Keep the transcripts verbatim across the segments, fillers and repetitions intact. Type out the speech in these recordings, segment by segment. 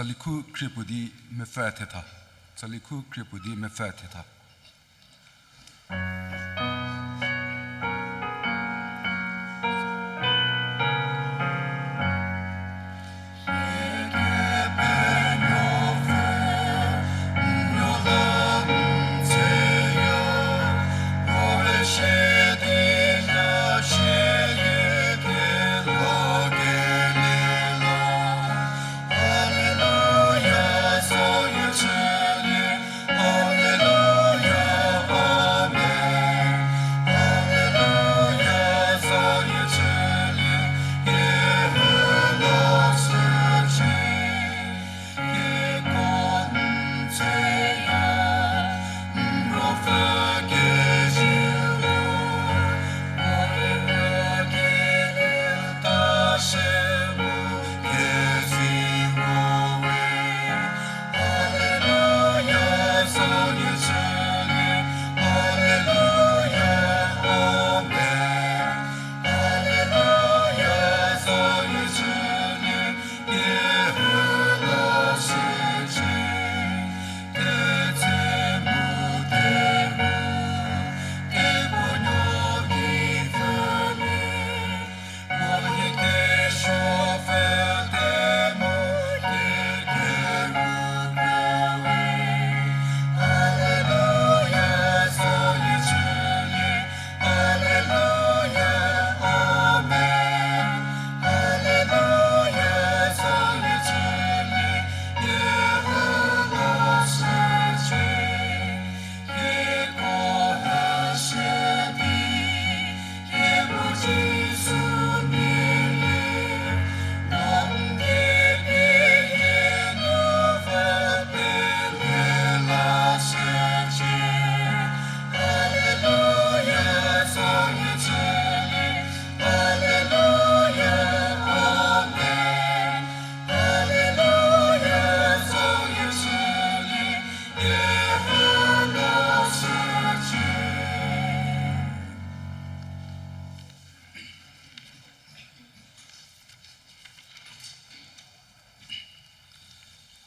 Tsali khu krie puo di mepfü thetha. Tsali khu krie puo di mepfü thetha.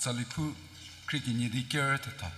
Tsali khu krie kenie di ker thetha.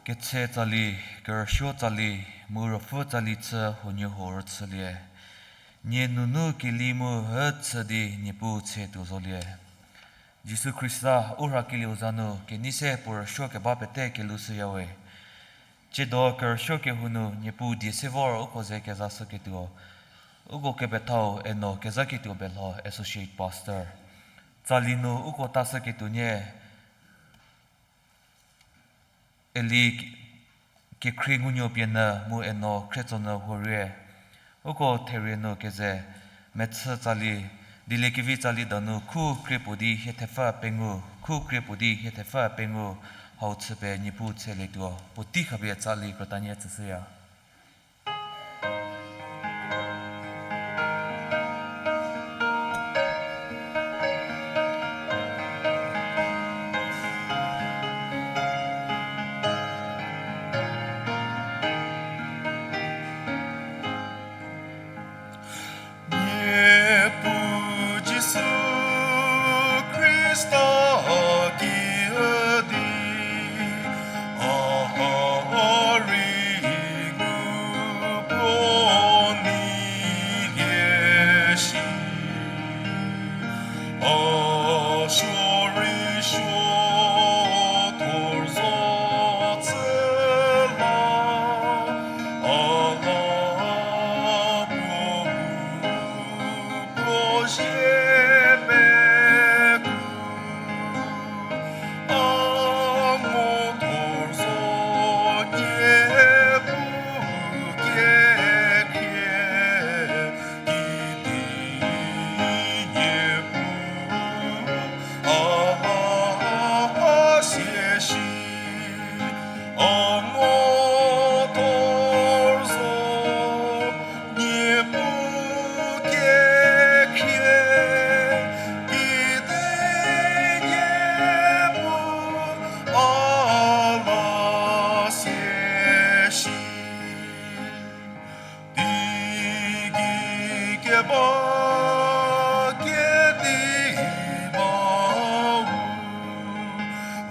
Ketse tsali, kerüsuo tsali, mu ruopfü tsali chü huoniehuo rüchülie. Nie nunu keli mu hü chü di Niepuu tshe tuo zolie. Jisu Khrista, u rhakelieu za nu kenei se puo rüsuo keba pete kelushüyawe. Tsiedo kerüsuo kehou nu Niepuu die se vor uko ze kezashüketuo, uko kepethau Eno Kezhaketuo Belho, Associate Pastor. Tsali nu uko tashüketuo nie Eli Kekhrie Ngunuo Pienyü mu Eno Khrietsonyü Huorie. Uko therie nu keze mechü tsali, dieliekevi tsali donu khu krie puo di hie thepfü pengou, khu krie puo di hie thepfü pengou, hau chü pie Niepuu tshelietuo, puotei khapie tsali krütanie tsüshüya. Niepuu Jisu Khrista ki di, a ha rei ngu puo nei lie shi. A suo rei suo thor zo chü la, a la puo bu puo zie pekru, a mo thor zo nie bu kekhrie, kidi Niepuu a ha sie shi, a mo thor zo Niepuu kekhrie, kidi Niepuu a la sie shi. Teigei keba kedi bau,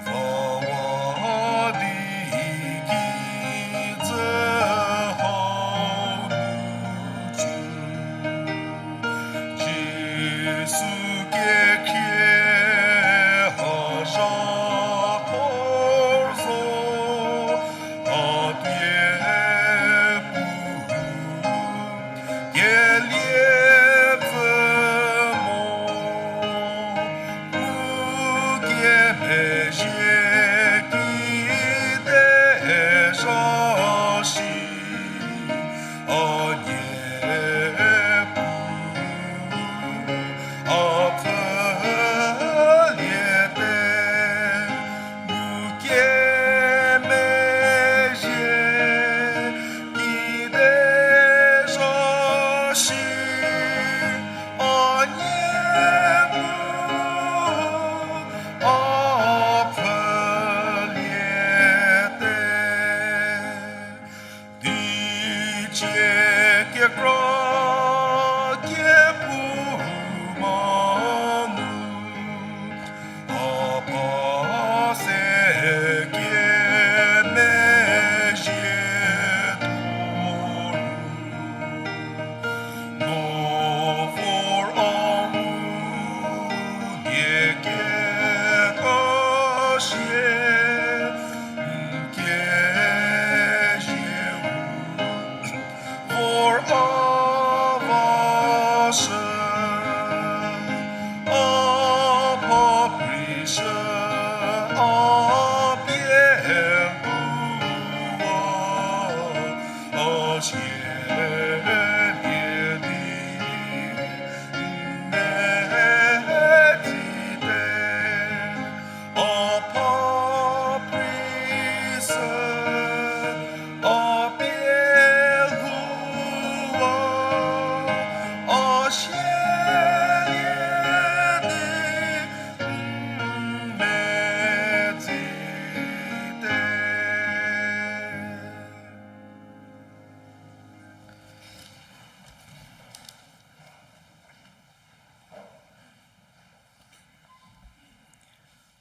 vawa di kijü hau nu cü. Jisu kekhrie a zha thor zo, a pie pu kelie pfü mo, mu kemezhie kide zha shi, a Niepuu a pfhüliete, mu kemezhie kide zha shi, a Niepuu a pfhüliete. Teicie kekra kephouma nu, a pa se kemezhie thor, no vor a u nie keta sie, n kezie u vor a vashü, a pha prishü, a pie ngu a, a sielie di n metsite. A pha prishü, a pie lhou a, a sielie di n metsite.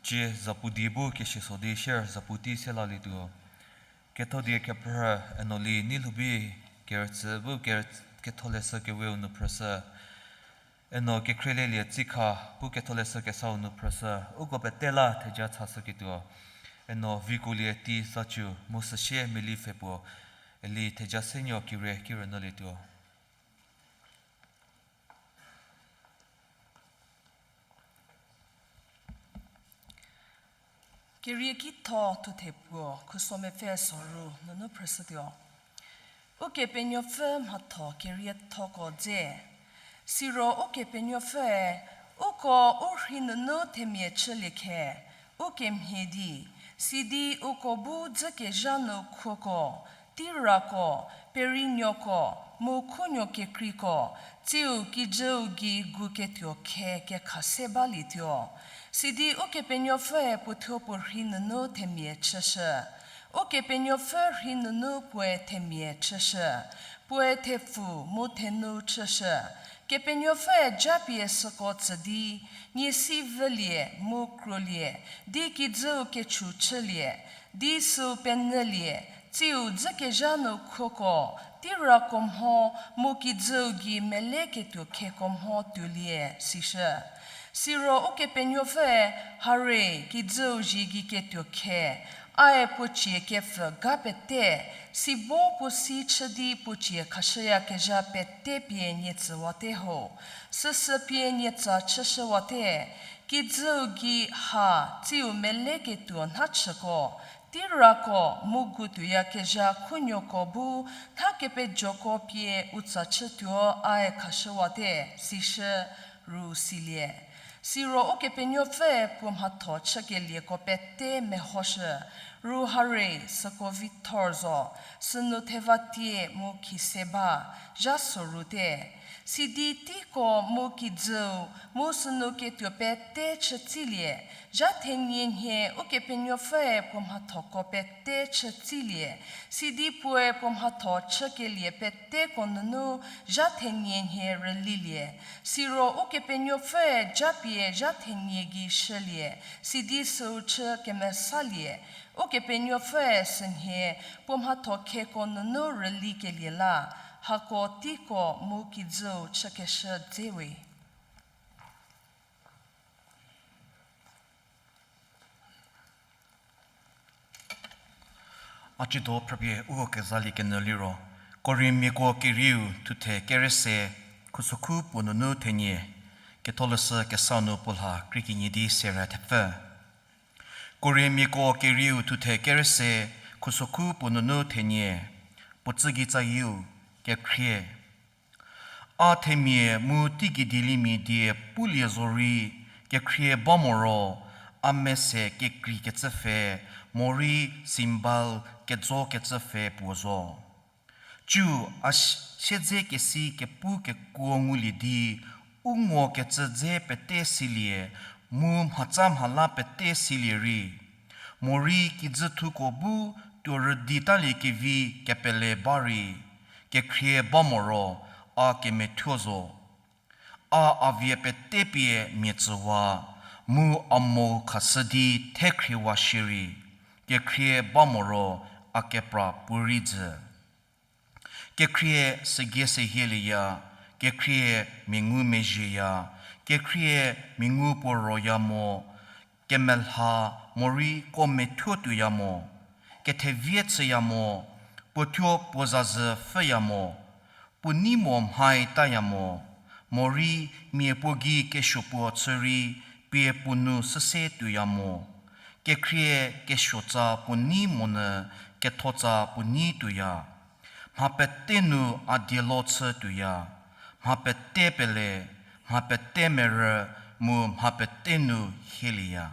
Cie zapu die bu kesieso di sier zapu tei se lalietuo. Kethodie kephrü, eno li nei lhoubi kerütsü bu ker-, ketholeshü keweu nu phrüshü. Eno kekhrielie tsikha bu ketholeshü kesau nu phrüshü. Uko pete la theja chashüketuo. Eno vikuolie tei zacu mu süsie meli pfhe puo, eli theja senuo kire kirünyülietuo. Keriekitho thuthe puo, khuso mepfü soru nunu phrüshütuo. Ukepenuopfü mhatho keriethoko dze. Siro Ukepenuopfüe, uko u rhei nunu themia chülie khe, u kemhie di, sidi uko bu dzükezha nu khuoko, teirako, perinuoko, mu khunuo kekreiko, tsiu kijüu gei guketuo khe kekha se balietuo. Sidi Ukepenuopfüe puothuo puo rhei nunu themia chüshü. Ukepenuopfü rhei nunu puoe themia chüshü. Puoe thepfu mu thenu chüshü. Kepenuopfüe japie süko tsü di, nie si vülie mu kruolie, di kijüu kechu chülie, di süu penyülie, tsiu dzükezha nu khuoko, teirako mho mu kijüu gei meleketuo kheko mho tuolie, sishü. Siro Ukepenuopfüe, hare, kijüu zie gei ketuo khe, ae puo cie kepfü ga pete, sibo puo si chü di puo cie khashüyakezha pete pie nie tsüwate ho, süsü pie nie tsa chüshüwate, kijüu gei ha tsiu meleketuo nhachüko, teirako mu gu tuoyakezha khunuoko bu nha kepejoko pie u tsa chütuo ae khashüwate, sishü ru silie. Siro Ukepenuopfüe puo mhatho chükelieko pete mehoshü, ru hare süko vi thor zo, sünu theva tie mu khise ba, zha sorute. Sidi teiko mu kijüu, mu sünu ketuo pete chütsilie, zha thenie nhie Ukepenuopfüe puo mhathoko pete chütsilie, sidi puoe puo mhatho chükelie peteko nunu zha thenie nhie rülilie. Siro Ukepenuopfüe japie zha thenie gei shülie, sidi süu chü kemesalie. Ukepenuopfüe sünhie puo mhatho kheko nunu rülikelie la, hako teiko mu kijüu chükeshü dze we. A ciedo phrüpie uko kezaliekenyü liro, Korinthmiako kerieu thuthe kerese, khusokhu puo nunu thenie, Ketholeshü Kesau nu puo lha krie kenie di sere thepfü. Korinthmiako kerieu thuthe kerese, khusokhu puo nunu thenie, puo tsügei tsayieu, kekhrie. A themia mu teigei dieliemia die pulie zorei, kekhrie ba moro, a mese kekreikecü pfhe, morei cymbal kejokecü pfhe puo zo. Ciu a siedzekesi kepu kekuo ngulie di, u ngokecü dze pete silie, mu mhatsa mhala pete silie rei. Morei kijüthuko bu tuo rüdi talie kevi kepele ba rei, kekhrie ba moro, a kemethuo zo. A a vie pete pie mia tsüwa, mu a mou khashü di thekhriwa shierei, kekhrie ba moro, a kepra puorei jü. Kekhrie segie sehielieya, kekhrie mia ngumezhieya, kekhrie mia ngu puo roya mo, kemelha morei ko methuo tuoya mo, kethevie chüya mo, puothuo puo zazü pfhüya mo, puo nei mo mhai taya mo, morei mia puo gei kesuo puo chü rei pie puo nu süse tuoya mo, kekhrie kesuotsa puo nei monyü kethotsa puo nei tuoya. Mha pete nu a dielo chü tuoya, mha pete pele, mha pete merü, mu mha pete nu hielieya.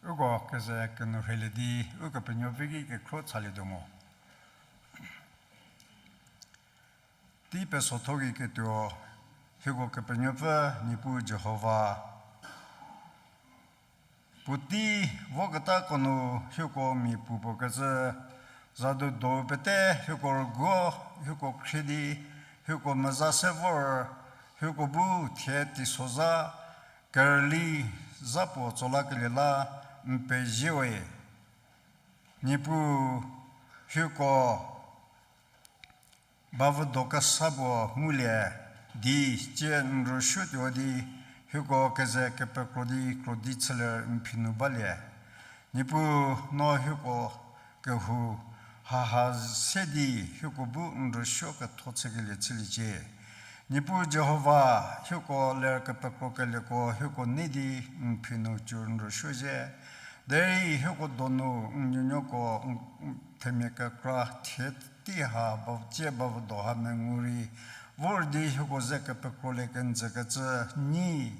Uko keze kenu rheilie di, Ukepenuopfü ki kekhro chalietuo mo. Tei pesotho gei ketuo, hieko Kepenuopfü Niepuu Jihova. Puotei voketako nu hieko mia pu puo kecü, Zadu do pete hieko rüguo, hieko khrie di, hieko meza se vor, hieko bu thie teisozha, kerüli zha puo tso lakelie la n pezie we. Niepuu, hieko bavüdo kesa puo ngulie di, tsie n rüsuotuo di, hieko keze kepekro di krodi chülie n phi nu balie. Niepuu, no hieko kehou haha se di hieko bu n rüsuo ketho chükelie chüliecie. Niepuu Jihova, hieko ler kepekro kelieko hieko nei di n phi nu cü n rüsuo zhie. Derei hieko donu n nuonuoko, n, n themia kekra thie tei ha ba, tsie bavüdo ha mengu rei vor di hieko ze kepekrolie kenjü kecü nyi.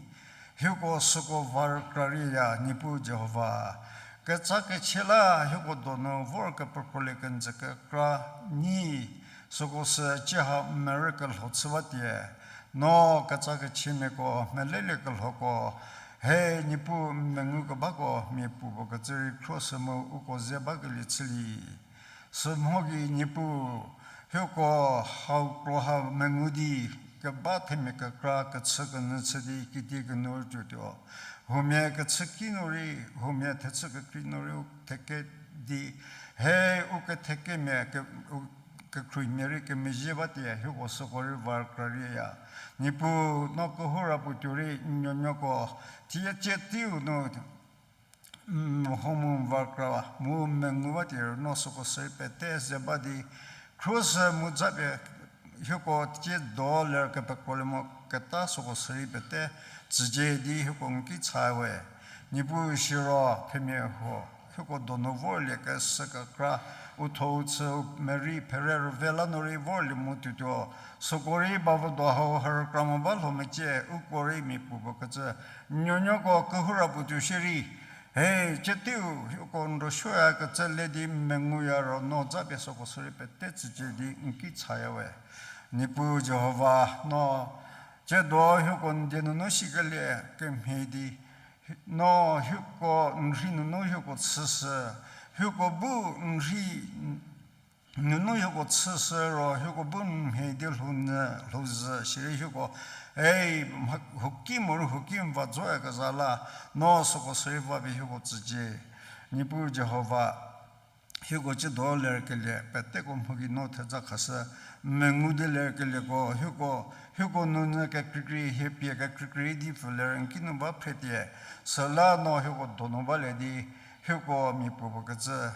Hieko süko va rükra rieya, Niepuu Jihova. Ketsa kechie la hieko donu vor kepekrolie kenjü kekra nyi. Süko sü tsie ha merü kelho chü batie. No ketsa kechiemiako, melelie kelhoko, he Niepuu, mengu kebako mia puopuo kecü rei khro sü mu uko ze bakelie chülie. Sümho gei Niepuu, hieko hau kro ha mengu di, keba themia kekra kechü kenyü chü di kiti kenu tuotuo. Huomia kechü ki nu rei, huomia thechü kekrei nu rei u theke di, he u kethekemia ke, u kekhruohimia rei kemezhie batie, hieko süko rei va rükra rieya. Niepuu, no kehoura puo tuo rei n nuonuoko, thie tsie teiu nu, mm, mho mu va rükra, mu mengu batie, no süko sürei pete ze ba di, khro sü mu japie, hieko tsie do ler kepekrolie mo keta süko sürei pete tsücie di hieko n ki cha we. Niepuu siro themia huo, hieko donu vorlie kesü kekra, u tho u chü u merei phere rüve la nu rei vorlie mo tuotuo, süko rei bavüdo hau ha rükra mo ba lho mecie, uko rei mia puopuo kecü n nuonuoko kehoura puo tuo shierei, he, tsie teiu hieko n rüsuoya kecü le di menguya ro no japie süko sürei pete tsücie di n ki chaya we. Niepuu Jihova, no tsiedo hieko n die nunu sikelie kemhie di, no hieko n rhei nunu hieko chüshü, hieko bu n rhei nunu hieko chüshü ro hieko bu n mhie di lhou nyü lhou zhü shierei hieko, ei, mha, huoki morei huoki n va zoyakezha la, no süko sürei va pie hieko tsücie. Niepuu Jihova, hieko tsiedo lerkelie peteko mho gei no theja khashü, mengu di lerkelieko hieko, hieko nunyü kekreikrei hie pie kekreikrei di pfü ler n ki nu ba phretie, süla no hieko donu balie di, hieko mia puopuo kecü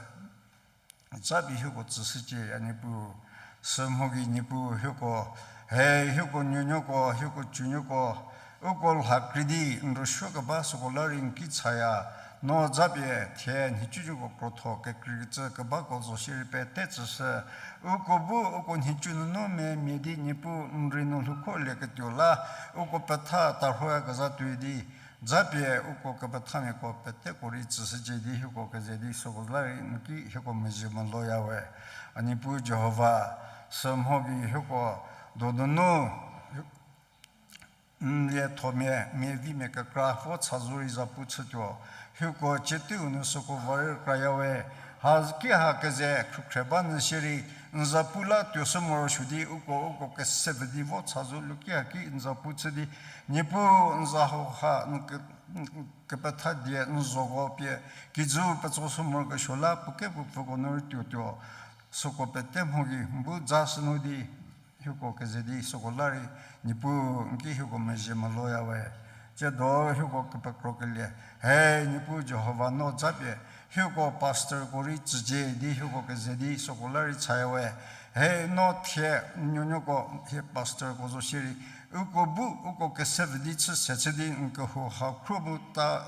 japie hieko tsüshücie, a Niepuu. Sümho gei Niepuu hieko, he, hieko nuonuoko, hieko tsunuoko, uko lha krei di n rüsuo keba süko la rei n ki chaya, no japie thie nhicunuoko krotho kekreikecü kebako zo shierei pete tsüshü, uko bu uko nhicu nunu memia di Niepuu n rei nu lhoukhorlieketuo la, uko petha tarhoyakezha tuoi di, japie uko kepethamiako peteko rei tsüshücie di hieko keze di süko la rei n ki hieko mezhie meloya we. A Niepuu Jihova, sümho gei hieko donunu, n liethomia, mia vimia kekra vo chazou rei zapu chütuo, hieko tsie teiu nu süko va rei kraya we. Haki ha keze khrükhre ba nyü shierei, n zapu la tuoshü morosuo di uko, uko kese pfü di vo chazou luki haki n zapu chü di, Niepuu n za hauha n ke, n kepetha die n zoko pie, kijü petsoshü morokesuo la puo kepu pfüko nu rei tuotuo, süko pete mho gei n bu ja sünu di, hieko keze di süko la rei, Niepuu n ki hieko mezhie meloya we. Tsiedo hieko kepekrokelie, he Niepuu Jihova no japie, hieko pastorko rei tsücie di hieko keze di süko la rei chaya we. He no thie n nuonuoko hie pastorko zo shierei, uko bu uko kese pfü di chü se chü di n kehou ha khro bu ta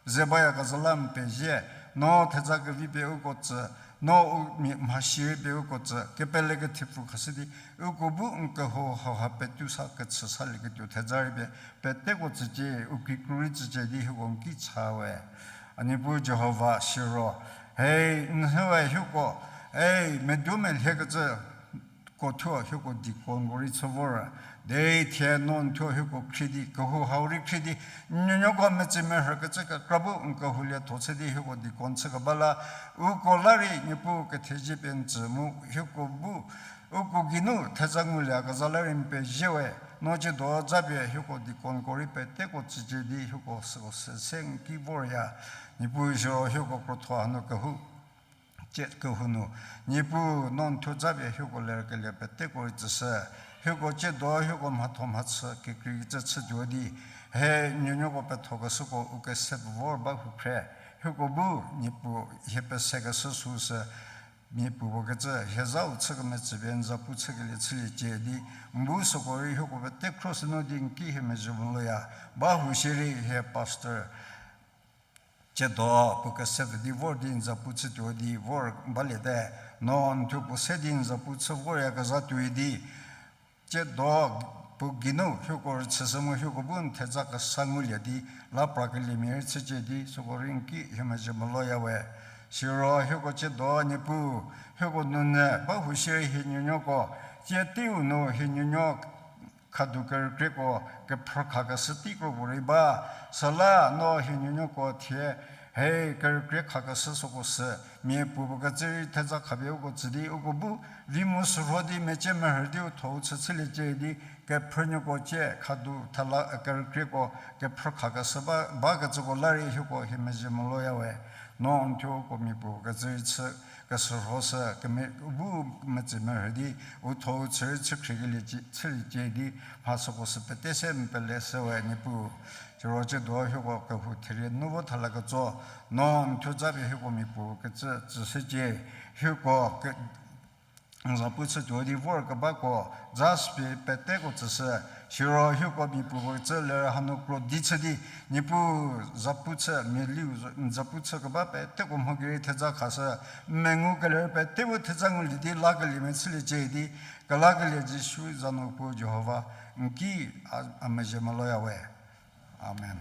ze bayakezha la n pezie, no theja kevi pie uko tsü, no u mia mhasi rei pie uko tsü, kepele kethepfu khashü di, uko bu n kehou hauha petu sa kechü salieketuo theja rei pie, peteko tsücie, u kikru rei tsücie di hieko n ki cha we. A Niepuu Jihova siro, he, n hüwe hieko, ei, medo melhiekecü ko thuo hieko deaconko rei chü vor, Derei thie no n thuo hieko khrie di, kehou hau rei khrie di, n nuonuoko metsei merhükecü kekra bu n kehou lietho chü di hieko deacon chükeba la, uko la rei Niepuu kethezie pie n tsü mu, hieko bu uko geinu theza ngulieyakezha la rei n pezie we. No tsiedo zapie hieko deaconko rei peteko tsücie di hieko süko se se n ki vorya. Niepuu siro hieko krotho hanu kehou, tsie kehou nu, Niepuu no n thuo zapie hieko lerkelie peteko rei tsüshü. Hieko tsiedo hieko mhatho mhachü kekreikecü chütuo di, he n nuonuoko pethokeshüko u kese vor ba hu phre. Hieko bu Niepuu hie pesekeshü süu sü, mia puopuo kecü hie zhau chü kemetsü pie n zapu chükelie chüliecie di, n bu süko rei hieko pete khro sünu di n ki hie mezhü moloya. Ba hu shierei hie pastor tsiedo puo kese pfü di vor di n zapu chütuo di vor baliete. No n thuo puo se di n zapu chü voryakezha tuoi di, tsiedo puo geinu hieko rüchüshü mu hieko bu n theza kesa ngulie di, la prakeliemia rei chücie di süko rei n ki hie mezhü moloya we. Siro hieko tsiedo Niepuu, hieko nunu ba hu shierei hie nuonuoko, tsie teiu nu hie nuonuo khadu kerükrieko kephrükhakeshü teikro puorei ba, süla no hie nuonuoko thie, he kerükrie khakeshü süko sü, mia puopuo kecü rei theza khapie uko tsü di uko bu vi mu sürho di mecie merhü di u thou chü chüliecie di, kephrünuoko tsie khadu thela kerükrieko kephrükhakeshü ba, bakecüko la rei hieko hie mezhü moloya we. No n thuo uko mia puopuo kecü rei chü kesürhoshü keme-, u bu metsei merhü di, u thou chü rei chü khriekelie chü-, chüliecie di, mha süko sü pete se n pele shü we Niepuu. Siro tsiedo hieko kehou therie nu vo thalaketso, no n thuo zapie hieko mia puopuo kecü tsüshücie, hieko ke-, n zapu chütuo di vorkebako, za sü pie peteko tsüshü, siro hieko mia puopuo kecü ler hanu kro di chü di, Niepuu zapu chü, mia liu n zapu chü keba peteko mho gei rei theza khashü, n mengu keler pete bu theza ngulie di lakeliemia chüliecie di, kelakelie Jisu za nu puo Jihova, n ki a, a mezhü moloya we. Amen.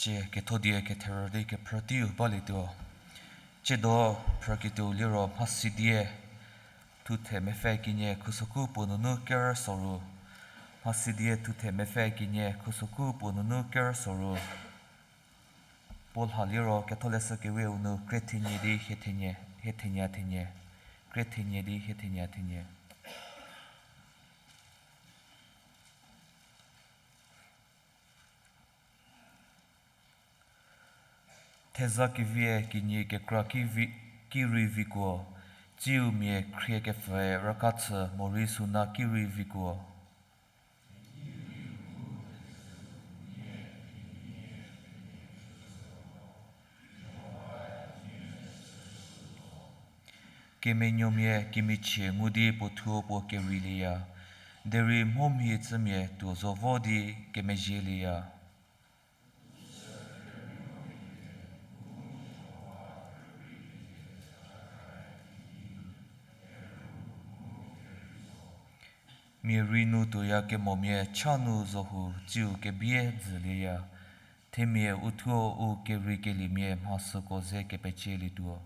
Cie kethodie ketherü di kephrü teiu balietuo. Tsiedo phrüketuou liro Mhasidie thuthe mepfü kenie khusoku puo nunu kerüsoru. Mhasidie thuthe mepfü kenie khusoku puo nunu kerüsoru. Puo lha liro Ketholeshü Kewe-u nu krie thenie di hie thenie, hie thenie thenie, krie thenie di hie thenie thenie. Theza kevie kenie kekra ki vi-, ki rei vikuo, tsiu mia khrie kepfü raka chü morei suna ki rei vikuo. Kemenuomia kemichie ngu di puo thuo puo kerielieya, derei mho mhie tsümia tuo zo vo di kemezhielieya. Mia rei nu tuoyakemomia cha nu zohu tsiu kebie dzülieya, themia uthuo u keriekeliemia mhasüko ze kepecielietuo.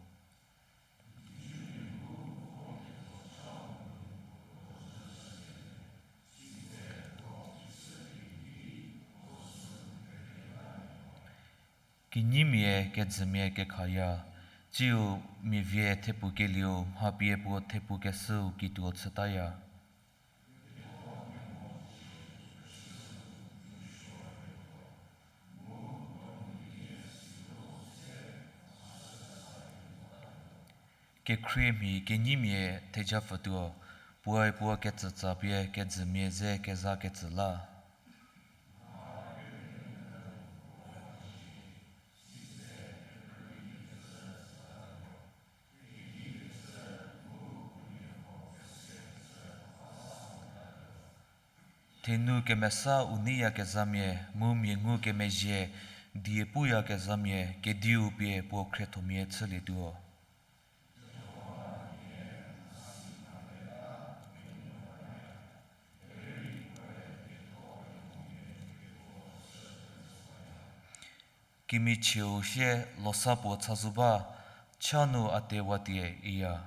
Kinyimia kejümia kekhaya, tsiu mia vie thepukelieu mha pie puo thepukeshüu kituo chütaya. Kekhrie mhi kenyimia thejapfütuo, puoe puo ketsütsa pie kejümia ze kezakecü la. Thenu kemesa u neiyakezhamia, mu mia ngukemezhie die puyakezhamia, kediu pie puo khriethomia chülietuo. Kemichieu sie losa puo chazou ba, cha nu a tewatie iya.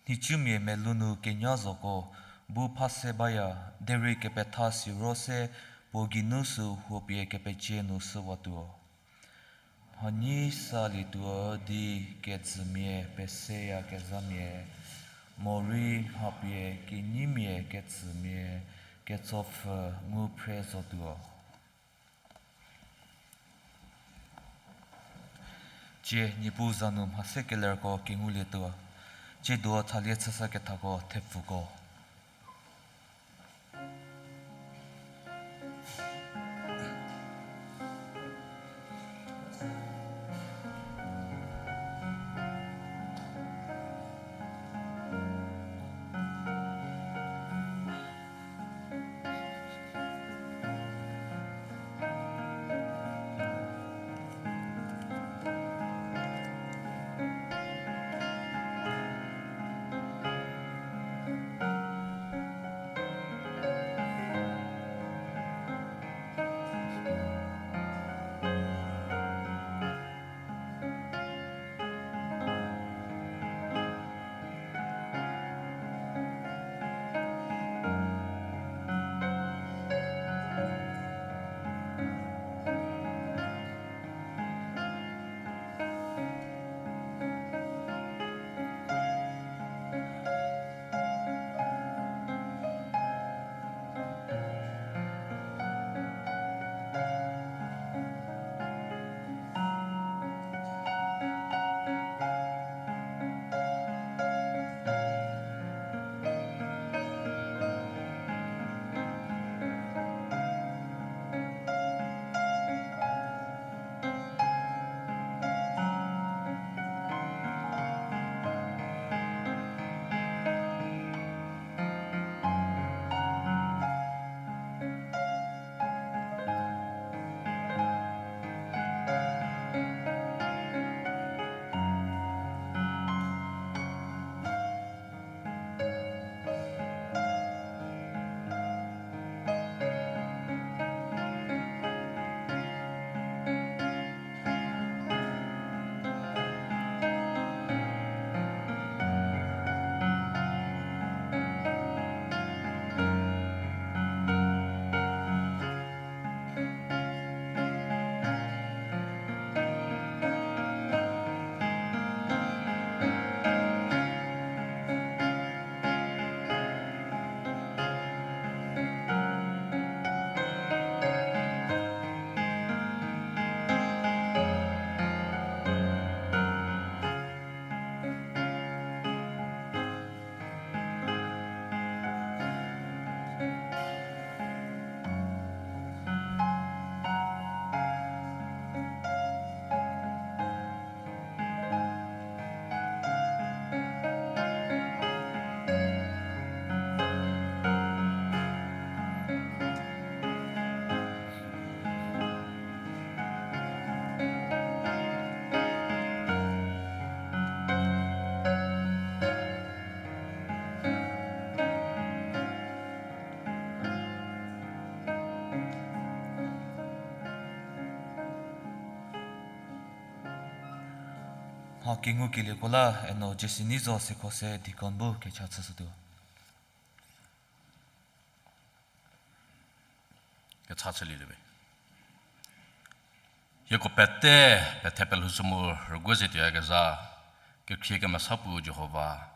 Nhicumia melou nu kenya zoko bu phase baya, derei kepetha siro se puo geinu sü huopie kepecie nu shüwatuo. Mhanyi salietuo di kejümia peseyakezhamia, morei mha pie kenyimia ketsümia ketsopfü ngu phre zotuo. Cie Niepuu za nu mhase kelerko kengulietuo, tsiedo thalie chüsa kethako thepfuko. Mha kengukelieko la, eno Jesse Nizo Sekhose deacon bu kecha chüshütuo. Kecha chülieliewe. Hieko pete, pethe pelhoushü mu rüguo ze tuoyakezha, kekhrie kemesa puo Jihova.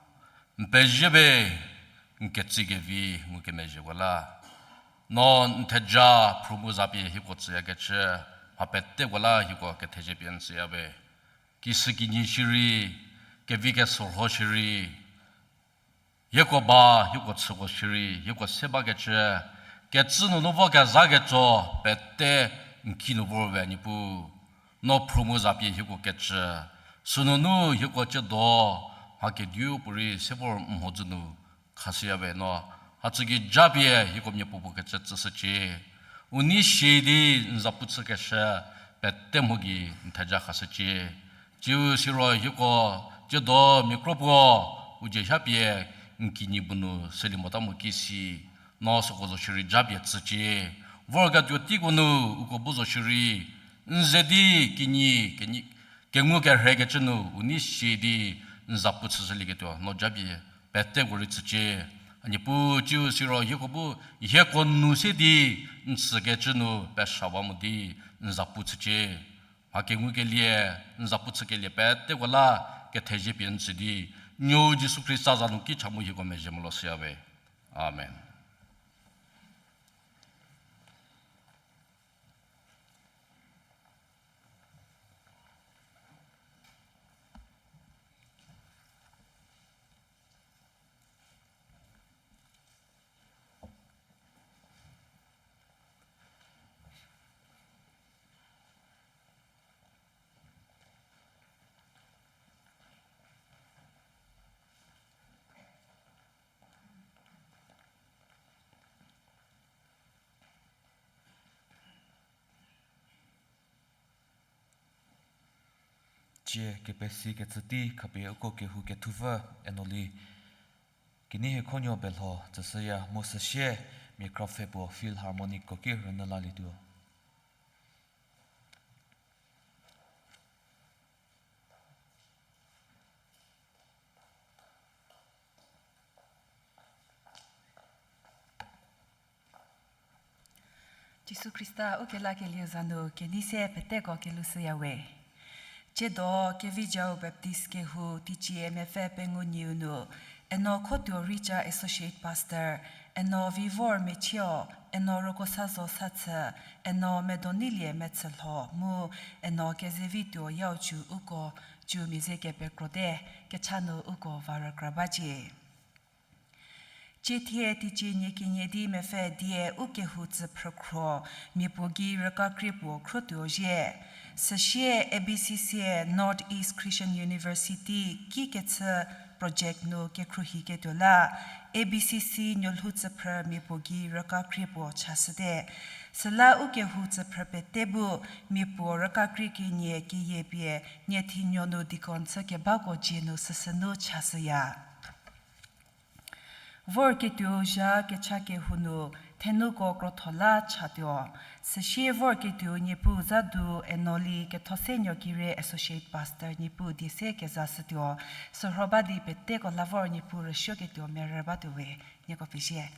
N pezie be, n ketsie kevi ngukemezhieko la. No n theja phrü mu zapie hieko tsüyakecü, mha peteko la hieko kethezie pie n tsüya we. Kishü kinyi shierei, kevi kesorho shierei, hieko ba, hieko chüko shierei, hieko se bakecü, kecü nunu vo kezha ketso, pete n ki nu vor we Niepuu. No phrü mu zapie hieko kecü, sünunu hieko tsiedo, mha kediu puorei se vor n mhodzü nu khashüya we no, hatsüki japie hieko miapuopuo kecü tsüshücie. U nei sie di n zapu chükeshü, pete mho gei n theja khashücie. Tsiu siro hieko tsiedo mia kro puo, u dzie hapie n kinyi bu nu sülie mota mu ki si, no süko zo shierei japie tsücie. Vorketuo teiko nu uko bu zo shierei, n ze di kinyi, kengu kerhekecü nu u nei sie di n zapu chüshülieketuo no japie peteko rei tsücie. A Niepuu tsiu siro hieko bu, hieko nu se di n tsükecü nu peshawa mo di n zapu chücie. Mha kengukelie, n zapu chükelie peteko la kethezie pie n tsü di, Nuou Jisu Khrista za nu ki cha mu hieko mezhie molo shüya we. Amen. Tsie kepesikecü tei khapie uko kehou kethupfü eno li, Kenei Hekhonuo Belho tsüshüya mu süsie mia kra pfhe puo Philharmonic ko ki rünyü lalietuo. Jisu Khrista ukelakelieu za nu kenei se peteko kelushüya we. Tsiedo Kevijau Baptist kehou teicie mepfü pengou nyieu nu, eno Khotuo Richa Associate Pastor, eno Vivor Mechio, eno Rokosazo Sathü, eno Medonilie Metsülho mu eno Kezevituo Yaocu uko cumia ze kepekrote, kecha nu uko va rükra bacie. Tsie thie teicie nie kenie di mepfü die u kehou tsüphrükhro mia puo gei rükakrie puo khrotuo zhie. Süsie A B C C North East Christian University ki kechü project nu kekhruohiketuo la, A B C C nuolhou tsüphrü mia puo gei rükakrie puo chashüte. Süla u kehou tsüphrü pete bu mia puo rükakrie kenie keyie pie nie thinuo nu deacon chü kebako dzie nu süsünu chashüya. Vorketuo zha kecha kehou nu thenuko krotho la chatuo. Süsie vorketuo Niepuu za du eno li Kethosenuo Kire Associate Pastor Niepuu die se kezashütuo. Sürho ba di peteko la vor Niepuu rüsuoketuo merü batuo we. Nieko pezie.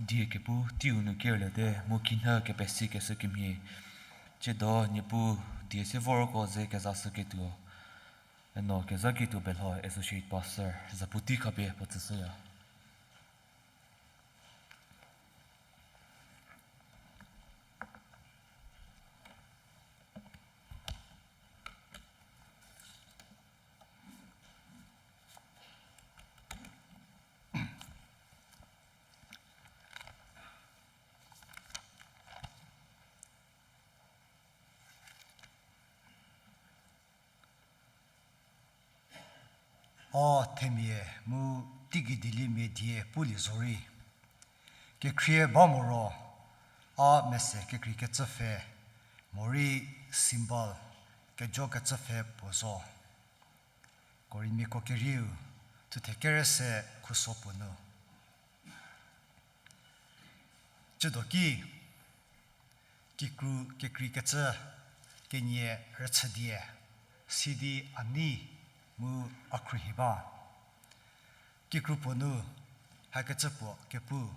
Die kepu teiu nu kerliete mu kinhü kepesikeshü kemhie. Tsiedo Niepuu die se vorko ze kezashüketuo, eno kezhaketuo belho Associate Pastor Zaputi Khapie puo tsüshüya. A themia mu teigei dieliemia die pulie zorei, kekhrie ba moro, a mese kekreikecü pfhe, morei symbol, kejokecü pfhe puo zo. Korinmiako kerieu, thuthe kere se khuso puo nu. Tsiedo ki, kikru kekreikecü kenie rüchü die, sidi a nei mu a khruohi ba. Kikru puo nu, hakecü puo kepu.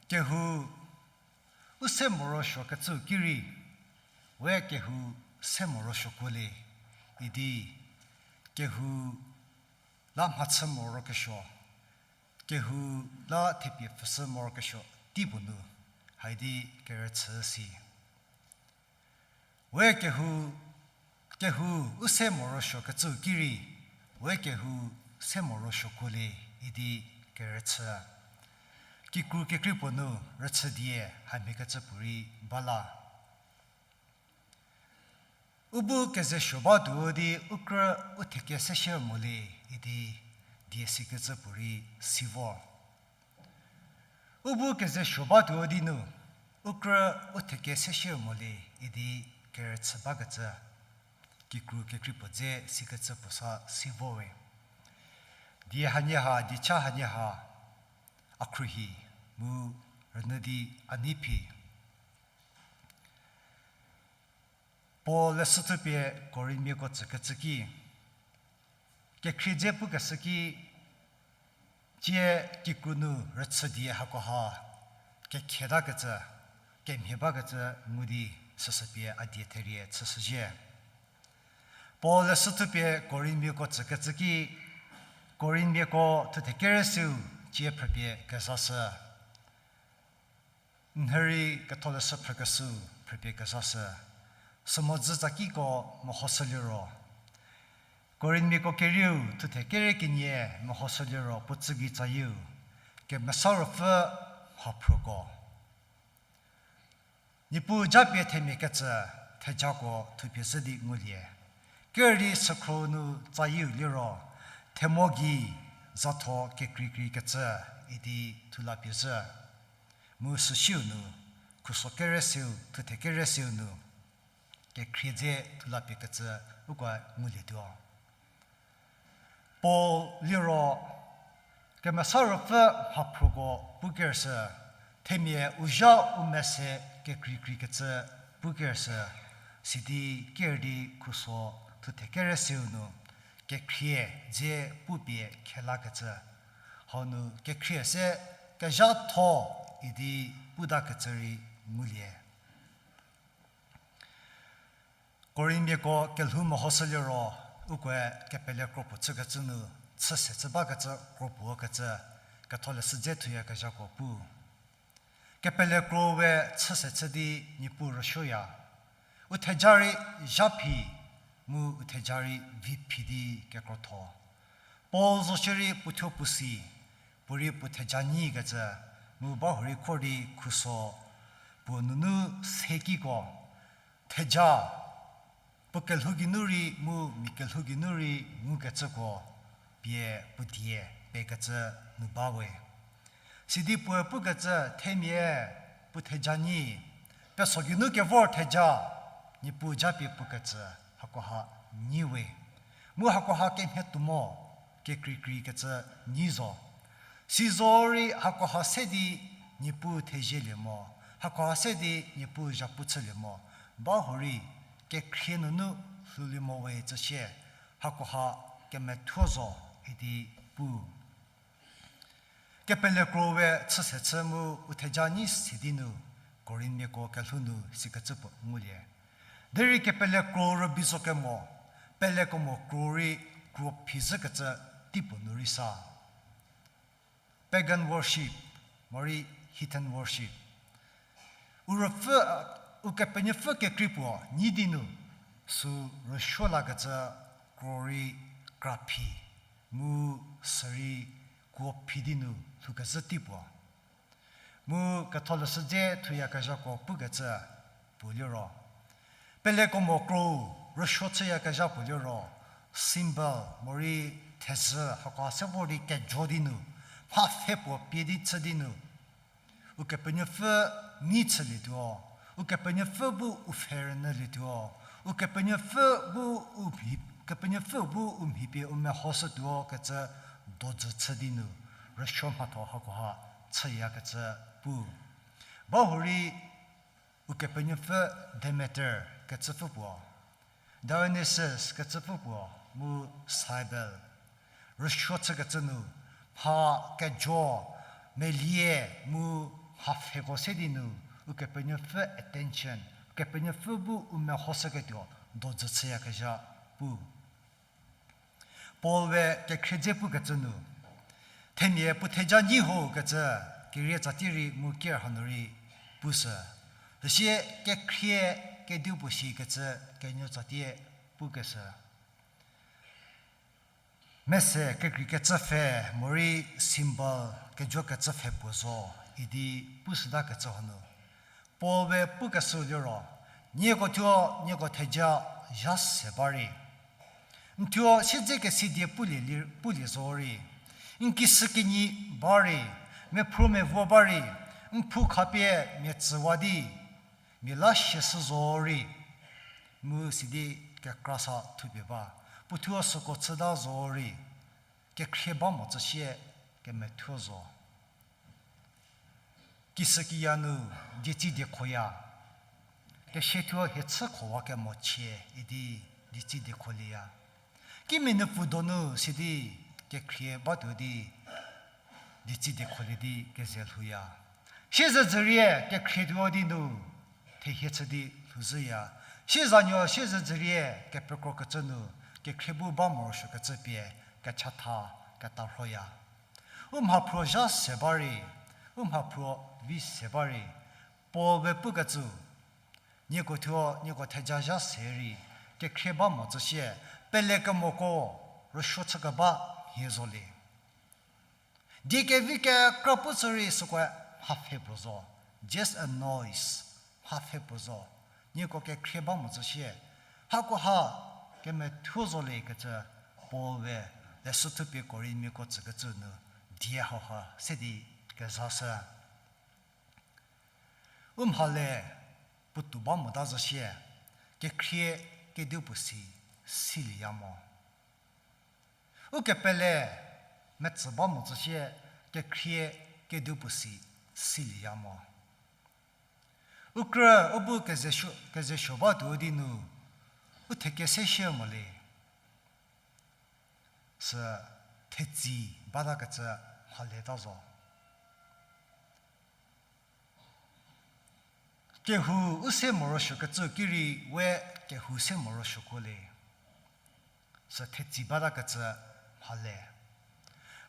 Kehou, u se morosuokecüu ki rei, we kehou se morosuokuo le, idi, kehou la mhachü morokesuo, kehou la thepie pfhüshü morokesuo tei puo nu, haidi kerüchü si. We kehou, kehou u se morosuokecüu ki rei, we kehou se morosuokuo le idi kerüchü. Kikru kekrei puo nu rüchü die hamhiekecü puorei ba la. U bu kezesuo batuo di u krü u theke seshü mo le idi die sikecü puorei si vor. U bu kezesuo batuo di nu, u krü u theke seshü mo le idi kerüchü bakecü, kikru kekrei puo dze sikecü puo sa si vor we. Die hanie ha, diecha hanie ha, a khruohi mu rünyü di a nei phi. Paul leshü thupie Korinmiako tsükecü ki, kekhrie dze pukeshü ki, tsie kikru nu rüchü die hakoha kekhetakecü, kemhie bakecü ngu di süsü pie a die therie chüshüzhie. Paul leshü thupie Korinmiako tsükecü ki, Korinmiako thuthe kere seu tsie phrüpie kezashü. Nhürei ketholeshü phrükeshüu phrüpie kezashü. Sümhodzü tsakiko mehoshü liro, Korinmiako kerieu thuthe kere kenie mehoshü liro puo tsügei tsayieu, Kemesa Ruopfü mhaphruoko. Niepuu japie themia kecü thejako thupie zhü di ngulie. Kerüdi sükhro nu tsayieu liro, themo gei zatho kekreikrei kecü idi thulapie zhü. Mu süsiu nu, khuso kere seu, thuthe kere seu nu, kekhrie dze thulapie kecü uko ngulietuo. Paul liro, Kemesa Ruopfü mhaphruoko pukershü, themia u zha u mese kekreikrei kecü pukershü, sidi kerüdi khuso thuthe kere seu nu, kekhrie dze pupie khelakecü. Hau nu kekhrie se kezhatho idi putakecü rei ngulie. Korinmiako kelhou mehoshü liro, ukoe kepele kro puo chükecü nu, chüse chü bakecü kro puo kecü, ketholeshü dze thuyakezhako pu. Kepele kro we chüse chü di Niepuu rüsuoya. U theja rei zha phi, mu u theja rei vi phi di kekrotho. Paul zo shierei puothuo puo si, puorei puo theja nyikecü, mu bahurei kho di khuso, puo nunu sekiko, theja, puo kelhou geinu rei mu mia kelhou geinu rei ngukecüko, pie puo die pekecü nu ba we. Sidi puoe pukecü themia puo theja nyi, peso geinu kevor theja, Niepuu japie pukecü hakoha nyi we. Mu hakoha kemhie tuo mo, kekreikrei kecü nyi zo. Sizorei hakoha se di Niepuu thezielie mo, hakoha se di Niepuu zhapu chülie mo, bahurei kekhrie nunu lhoulie mo we tsüsie, hakoha kemethuo zo idi pu. Kepele kro we chüse chü mu u theja nyi se di nu, Korinthmiako kelhou nu sikecü puo ngulie. Derei kepele kro rübei zo kemo, pelekemo kro rei kro phi zhükecü teipuo nu rei sa. Pagan worship, morei heathen worship. U rüpfü, Ukepenuopfü kekrei puo nyi di nu, sü rüsuo lakecü kro rei kra phi, mu sürei kuo phi di nu lhoukezhü tei puo. Mu ketholeshü dze thuyakezhako pukecü puo liro, pelekemo kro rüsuo chüyakezha puo liro, symbol morei thezhü hako se vor di kejo di nu, mha pfhe puo pie di chü di nu, Ukepenuopfü nei chülietuo, Ukepenuopfü bu u pfhe rünyülietuo, Ukepenuopfü bu u mhi, Kepenuopfü bu u mhi pie u mehoshütuo kecü dojü chü di nu, rüsuo mhatho hakoha chüyakecü pu. Bahurei Ukepenuopfü Demeter kecüpfü puo, Dionysus kecüpfü puo, mu Cybele, rüsuo chükecü nu, mha kejo, melie mu mha pfheko se di nu, Ukepenuopfü attention, Kepenuopfü bu u mehoshüketuo dojü chüyakezha pu. Paul we kekhrie dze pukecü nu, themia puo theja nyi ho kecü, kerie tsatie rei mu ker hanu rei pushü. Süsie kekhrie kedipuo shi kecü kenuo tsatie pukeshü. Mese kekreikecü pfhe, morei symbol kejokecü pfhe puo zo, idi pushütakecü hanu. Paul we pukeshü liro, nieko thuo, nieko theja zha se ba rei, n thuo siedzekesi die pulie li, pulie zo rei, n kishükinyi ba rei, mephrü mevo ba rei, n phu khapie mia tsüwa di, mia la siashü zo rei, mu sidi kekra sa thupie ba, puo thuo süko chüta zo rei, kekhrie ba mo tsüsie kemethuo zo. Kishükiya nu dietsi diekhoya, kesia thuo hie chü khowa kemo chie idi dietsi diekholieya. Kimia nu pfü donu sidi kekhrie batuo di dietsi diekholie di keze lhouya. Siezedzürie kekhrie tuo di nu thehie chü di lhouzhüya. Siezanuo siezedzürie kepekrokecü nu kekhrie bu ba morosuokecü pie kechatha ketarhoya. U mhaphruo zha se ba rei, u mhaphruo vi se ba rei, Paul we pukecü, nieko thuo, nieko theja zha se rei, kekhrie ba mo tsüsie, pelekemoko rüsuo chükeba mhie zo le. Die kevi kekra pu sü rei sükoe mhapfhe puo zo, just a noise, mhapfhe puo zo, nieko kekhrie ba mo tsüsie, hakoha kemethuo zo le kecü Paul we leshü thupie Korinthmiako tsükecü nu die hauha se di kezashü. U mhale puotou ba mota zo sie, kekhrie kedipuo si silieya mo. Ukepele metsü ba mo tsüsie, kekhrie kedipuo si silieya mo. U krü u bu kezesuo, kezesuo batuo di nu, u thekese shie mo le. Sü thetsei batakecü mhaleta zo. Kehou u se morosuokecü ki rei we kehou se morosuoko le. Sü thetsei batakecü mhale.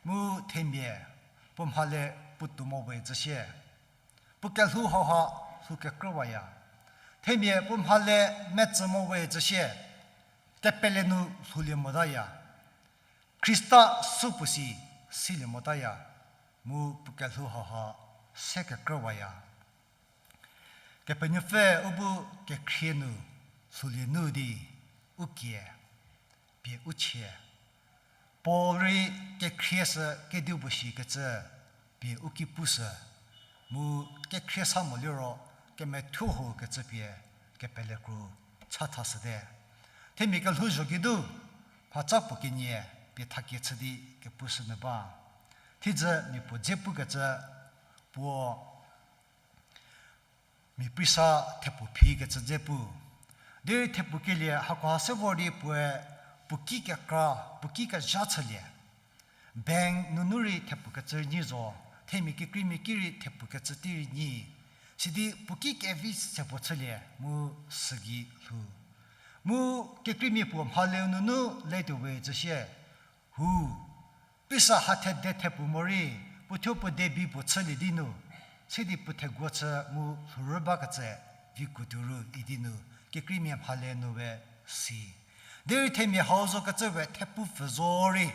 Mu themia puo mhale puotou mo we tsüsie, puo kelhou hauha lhou kekrüwaya. Themia puo mhale metsü mo we tsüsie, kepele nu lhoulie motaya. Khrista supuo si silie motaya. Mu puo kelhou hauha se kekrüwaya. Kepenuopfü u bu kekhrie nu lhoulie nu di u kie pie u chie. Paul rei kekhrie sü kedipuo shikecü pie u ki pushü. Mu kekhrie sa mo liro kemethuo ho kecü pie kepelekru chathashüte. Themia kelhouzho geinu mhaca puo kenie pie thakie chü di kepushünyü ba. Thiedzü mia puo dze pukecü puo mia prei sa thepuo phikecü dze pu. Derei thepuo kelie hakoha se vor di puoe puo ki kekra, puo ki kezha chülie. Bank nunu rei thepuo kecü nyi zo, themia kekreimia ki rei thepukecü tei rei nyi. Sidi puo ki kevi se puo chülie mu sügei lhou. Mu kekreimia puo mhale nunu letuo we tsüsie, hu, pisa ha thede thepu morei, puothuo puo debi puo chülie di nu, sidi puo theguo chü mu lhourü bakecü vi kutuo ru idi nu, kekreimia mhale nu we si. Derei themia hau zokecü we thepupfü zo rei,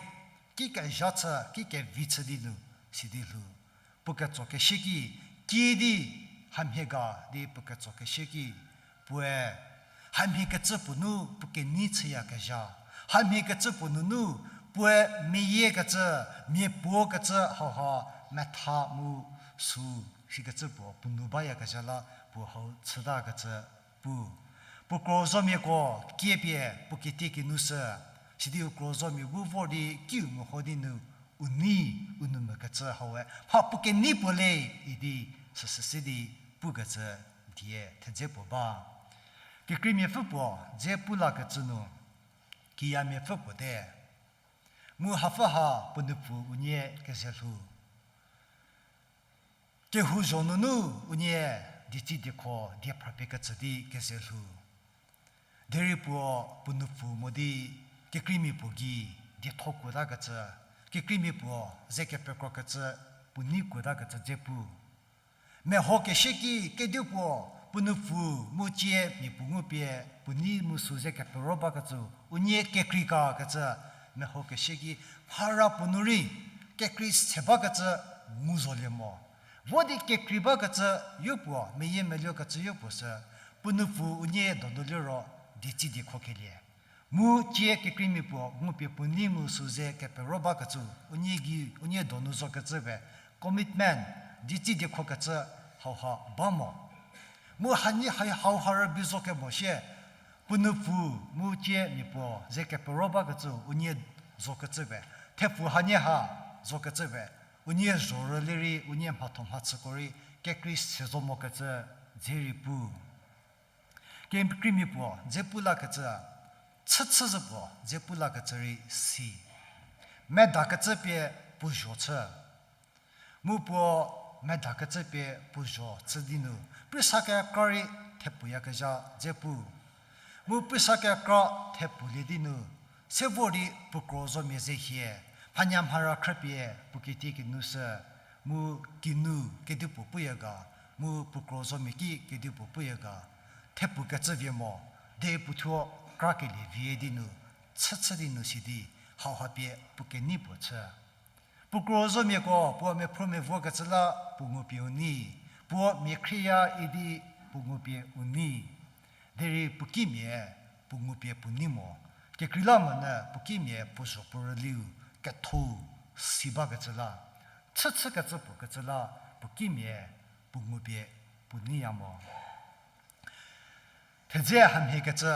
ki kezha chü, ki kevi chü di nu, sidi lhou. Puo ketsokeshü ki, kiüdi hamhie ga di puo ketsokeshü ki, puoe hamhie kecü puo nu puo kenei chüyakezha, hamhie kecü puo nunu puoe meyiekecü, mia puo kecü hauha metha mu sü, sikecü puo puo nu bayakezha la puo hau chütakecü pu. Puo krozomiako kiepie puo kitiekinu sü, sidi u krozomia bu vor di kiu meho di nu u nei, u nou mekecü haue mha puo kenei puo le idi süsü se di pukecü die thedze puo ba. Kekreimiapfü puo dze pu lakecü nu, kiyamiapfü puo te. Mu hapfü ha puo nupfu unie keze lhou. Kehou zho nunu unie dieci diekho die phrapie kecü di keze lhou. Derei puo puo nupfu mo di kekreimia puo gei dietho kuotakecü, kekreimia puo ze kepekrokecü puo nei kuotakecü dze pu. Mehokeshü ki kedipuo puo nupfu mu cie mia puo ngupie puo nei mu sü ze kepero bakecü unie kekreikecü, mehokeshü ki mhara puo nu rei kekrei se bakecü ngu zolie mo. Vo di kekrei bakecü yopuo, meyiemeluokecü yopuo sü, puo nupfu unie donu liro dieci diekho kelie. Mu cie kekreimia puo ngupie puo nei mu sü ze kepero bakecü, unie gei, unie donu zokecü we, commitment, dieci diekhokecü hauha ba mo. Mu hanie ha hauha rübei zo kemo shie, puo nupfu mu cie mia puo ze kepero bakecü unie zokecü we, thepfu hanie ha zokecü we, unie zhorülie rei unie mhatho mhachüko rei kekrei se zo mokecü dze rei pu. Kekreimia puo dze pu lakecü, chüchü zhü puo dze pu lakecü rei si. Medakecü pie puo zho chü. Mu puo medakecü pie puo zho chü di nu, prisa kekra rei thepuyakezha dze pu. Mu prisa kekra thepulie di nu, se vor di puo krozomia ze hie, mhanya mhara khrüpie puo kitiekinu sü, mu kinu kedipuo puya ga, mu puo krozomia ki kedipuo puya ga, thepukecü vie mo, de puothuo krakelie vie di nu, chüchü di nu sidi, hauha pie puo kenei puo chü. Puo krozomiako puo mephruo mevokecü la puo ngupie u nei, puo mia khrieya idi puo ngupie u nei. Derei puo kimia puo ngupie puo nei mo, kekreilamonyü puo kimia puo zho puo rüliu ketho si bakecü la, chüchükecü puo kecü la puo kimia puo ngupie puo neiya mo. Thedze hamhiekecü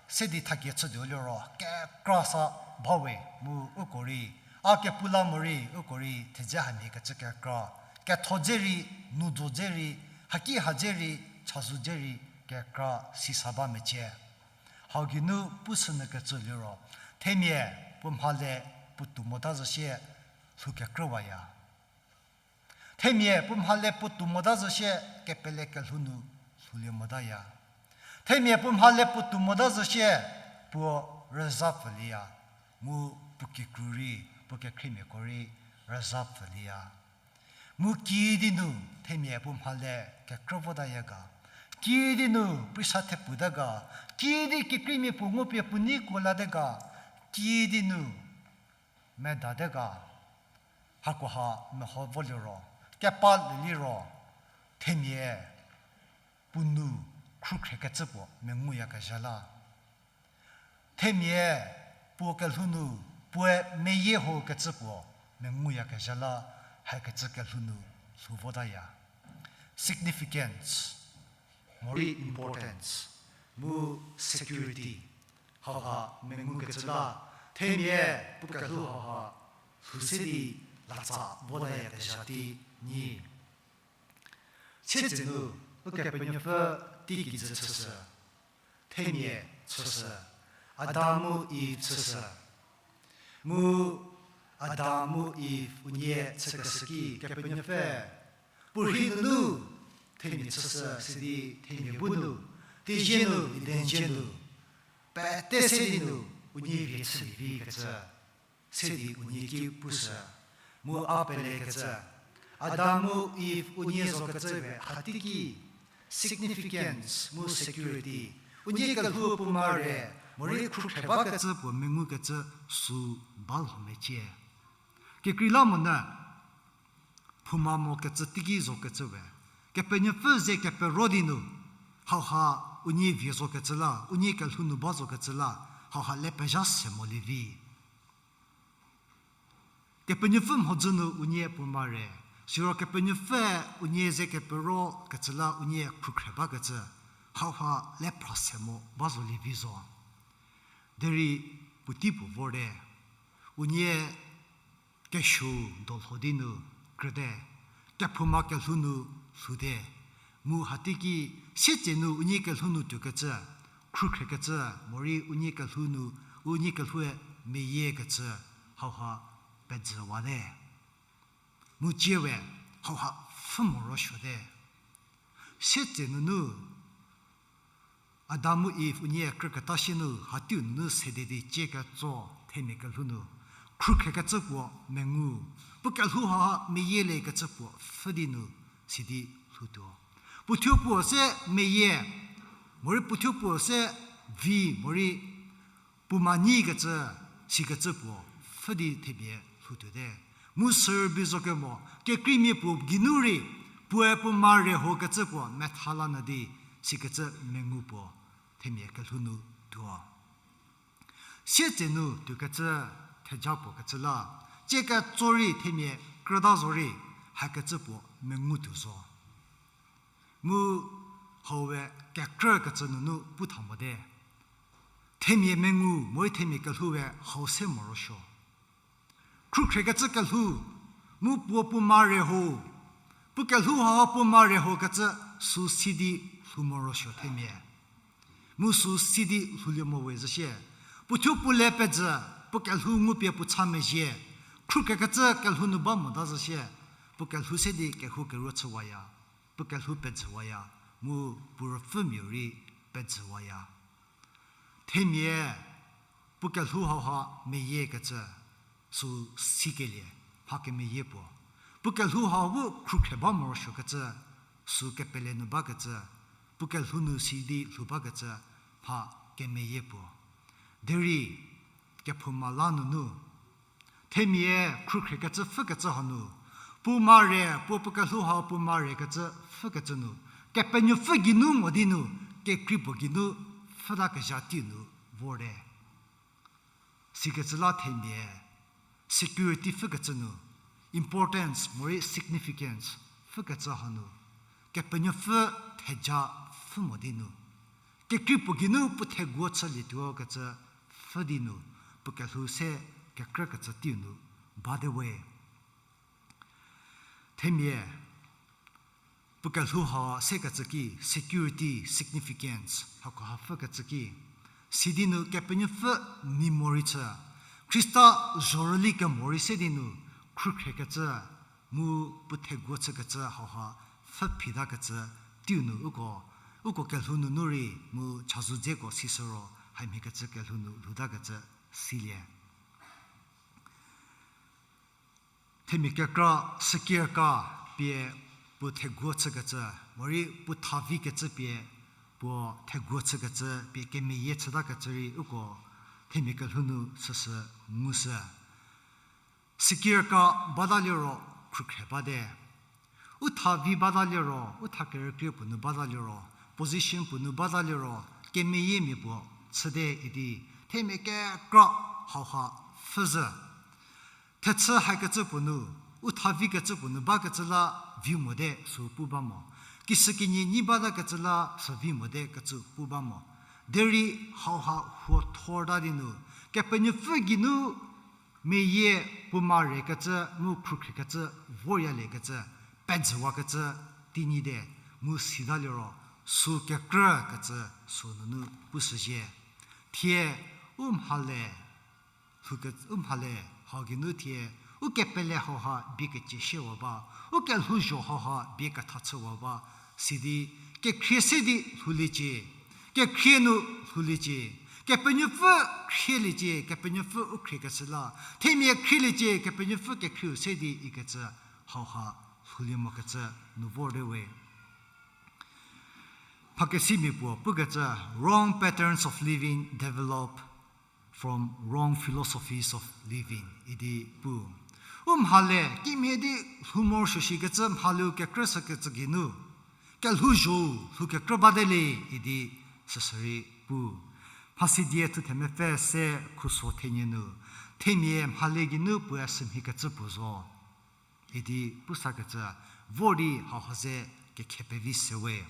se di thakie chütuo liro kekra sa bawe mu uko rei, a kepu la morei uko rei thedze hamhiekecü kekra, ketho dze rei, nudo dze rei, haki ha dze rei, chazou dze rei kekra sisa ba mecie. Hau geinu pushünyükecü liro, themia puo mhale puotou mota zo sie lhou kekrüwaya. Themia puo mhale puotou mota zo sie kepele kelhou nu lhoulie motaya. Themia puo mhale puotou mota zo sie puo rüza pfülieya. Mu puo kikru rei, puo kekhriemiako rei rüza pfülieya. Mu kiüdi nu themia puo mhale kekrü votaya ga, kiüdi nu prisa theputa ga, kiüdi kekreimia puo ngupie puo neikuo lata ga, kiüdi nu medate ga, hakoha meho voliro, kepa leliro, themia puo nou khrukhrekecü puo menguyakezha la. Themia puo kelhou nu, puoe meyie hokecü puo menguyakezha la, hakecü kelhou nu lhou votaya. Significance, morei importance, mu security, hauha mengukecü la, themia puo kelhou hauha lhou se di latsa votayakezha tei nyi. Sietsenu, Ukepenuopfü tei kijü chüshü, themia chüshü, Adam mu Iv chüshü. Mu Adam mu Iv unie chükeshü ki Kepenuopfü puorhi nunu themia chüshü sidi themia bu nu, tezie nu, Eden cie nu, pete se di nu unie vie chülie vi kecü, se di unie ki pushü, mu a pelekecü. Adam mu Iv unie zokecü we hateiki significance mu security, unie kelhou puo mare, morei khrukhre bakecü puo mengukecü sü ba lho mecie. Kekreilamonyü, phouma mokecü teiki zokecü we, Kepenuopfü ze kepero di nu, hauha unie vie zokecü la, unie kelhou nu ba zokecü la, hauha le pezha se molie vi. Kepenuopfü mhodzü nu unie puo mare, siro Kepenuopfü unie ze kepero kecü la unie khrukhre bakecü, hauha le phra se mo ba zolie vi zo. Derei puotei puo vorte, unie kesuo dolho di nu krüte, kephouma kelhou nu lhoute, mu hateiki sietsenu unie kelhou nu tuokecü, khrukhrekecü, morei unie kelhou nu, unie kelhoue meyiekecü, hauha pejüwate. Mu tsie we, hauha pfhü moro suote. Sietse nunu, Adam mu Iv unie krüketa sie nu, hateiu nunu sede di cie ketso themia kelhou nu, khrukhrekecü puo mengu, puo kelhou ha meyie lekecü puo pfhü di nu, sidi lhoutuo. Puothuo puo se meyie, morei puothuo puo se vi, morei puo manyikecü, sikecü puo pfhü di themia lhoutuote. Mu sürübei zo kemo, kekreimia puo geinu rei, puoe puo mare hokecü puo metha la nyü di, sikecü mengu puo themia kelhou nu tuo. Sietse nu tuokecü theja puo kecü la, cie ketso rei themia krüta zorei, hakecü puo mengu tuo zo. Mu hau we kekrükecü nunu pu tha mote. Themia mengu morei themia kelhou we hau se morosuo. Khrukhrekecü kelhou, mu puo puo mare ho, puo kelhou hau puo mare hokecü sü si di lhou morosuo themia. Mu sü si di lhoulie mo we zhü sie, puothuo puo le pejü, puo kelhou ngupie puo cha mezhie, khrukhrekecü kelhou nu ba mota zhü sie, puo kelhou se di kehou keruo chüwaya, puo kelhou pejüwaya, mu puo ruopfümiau rei pejüwaya. Themia puo kelhou hauha meyiekecü, sü sikelie, mha kemeyie puo. Puo kelhou hau bu khrukhre ba morosuokecü, sü kepele nu bakecü, puo kelhou nu si di lhou bakecü, mha kemeyie puo. Derei, kephouma la nunu, themia khrukhrekecü pfhükecü hanu, puo mare, puo puo kelhou hau puo marekecü pfhükecü nu, Kepenuopfü geinu mo di nu, kekrei puo geinu pfhüta kezha teiu nu vorte. Sikecü la themia security pfhükecü nu, importance morei significance pfhükecü hanu, Kepenuopfü theja pfhü mo di nu, kekrei puo geinu puo theguo chülietuo kecü pfhü di nu, puo kelhou se kekrükecü teiu nu bate we. Themia puo kelhou ha sekecü ki, security, significance, hakoha pfhükecü ki, sidi nu Kepenuopfü memory chü, Khrista zhorüli kemo rei se di nu khrukhrekecü, mu puo theguo chükecü hauha pfhü phitakecü teiu nu uko, uko kelhou nunu rei mu chazou dzeko sisü ro, hamhiekecü kelhou nu lhoutakecü silie. Themia kekra, sükirka pie puo theguo chükecü, morei puo thavikecü pie puo theguo chükecü pie kemeyie chütakecü rei uko themia kelhou nu süsü ngushü. Sükirka bata liro khrukhre bate. U thavi bata liro, u thakerükrie puo nu bata liro, position puo nu bata liro, kemeyiemia puo chüte idi, themia kekra hauha pfhüzhü. Thechü hakecü puo nu, u thavikecü puo nu bakecü la vi mote sü pu ba mo. Kishükinyi nyi batakecü la sü vi mote kecü pu ba mo. Derei hauha huo thorta di nu, Kepenuopfü geinu meyie puo marekecü mu khrukhrekecü voryaliekecü, pejüwakecü teinyite, mu sita liro, sü kekrükecü sü nunu pushüzhie. Thie, u mhale, lhouke-, u mhale, Hau geinu thie, u kepele hauha bie kecie shiewa ba, u kelhouzho hauha bie ketha chüwa ba, sidi, kekhrie se di lhouliecie, kekhrie nu lhouliecie, Kepenuopfü khrieliecie, Kepenuopfü u khriekeshü la, themia khrieliecie, Kepenuopfü kekhrieu se di ikecü, hauha lhoulie mokecü nu vorte we. Mhakesimia puo pukecü, wrong patterns of living develop from wrong philosophies of living idi pu. U mhale kimhie di lhou morosuo shikecü mhaleu kekrü sükecü geinu, kelhouzho lhou kekrü bate le idi süsürei pu. Mhasidie thuthe mepfü se khuso thenie nu, themia mhale geinu puoe sümhiekecü puo zo idi pusakecü, vor di hauha ze kekhe pevi sewe.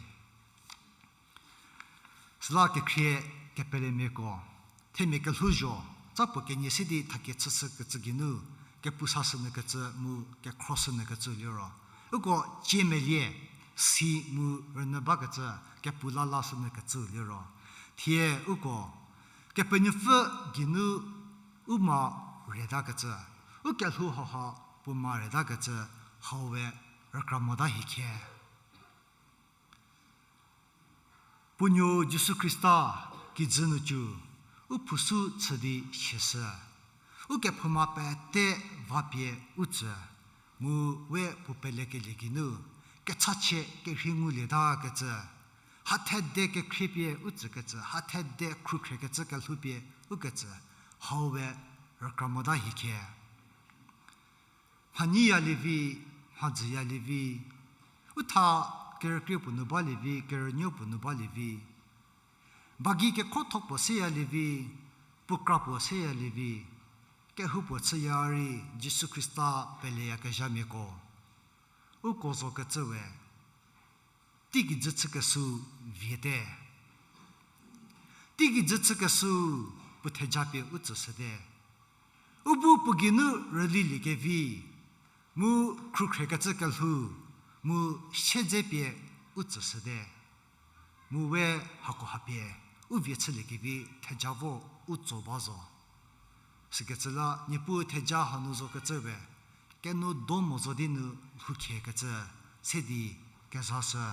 Süla kekhrie kepelemiako, themia kelhouzho, tsa puo kenie se di thakie chüshükecü geinu, kepu sashünyükecü mu kekhroshünyükecü liro, uko ciemelie, si mu rünyü bakecü, kepu lalashünyükecü liro, thie uko, Kepenuopfü geinu u ma retakecü, u kelhou hauha puo ma retakecü, hau we rükra mota hiecie. Puo nuo Jisu Khrista kijü nu cü, u phushü chü di siashü. U kephouma pete vapie u tsü, mu we puo pelekelie geinu, kechachie kerhei ngulietakecü, ha thede kekhriepie u tsükecü, ha thede khrukhrekecü kelhoupie ukecü, hau we rükra mota hiecie. Mhanyiyalie vi, mhadzüyalie vi, u tha kerükrie puo nu balie vi, kerünuo puo nu balie vi, bagi kekhotho puo seyalie vi, puo kra puo seyalie vi, kehoupuo chüya rei Jisu Khrista peleyakezhamiako, uko zokecü we, teigei jü chükeshü viete. Teigei jü chükeshü puo thejapie u tsüshüte. U bu puo geinu rülilie kevi, mu khrukhrekecü kelhou, mu siedzepie u tsüshüte. Mu we hakoha pie, u vie chülie kevi theja vo u tso ba zo. Sükecü la Niepuu theja hanu zokecü we, keno do mo zo di nu lhoukhiekecü, se di kezashü.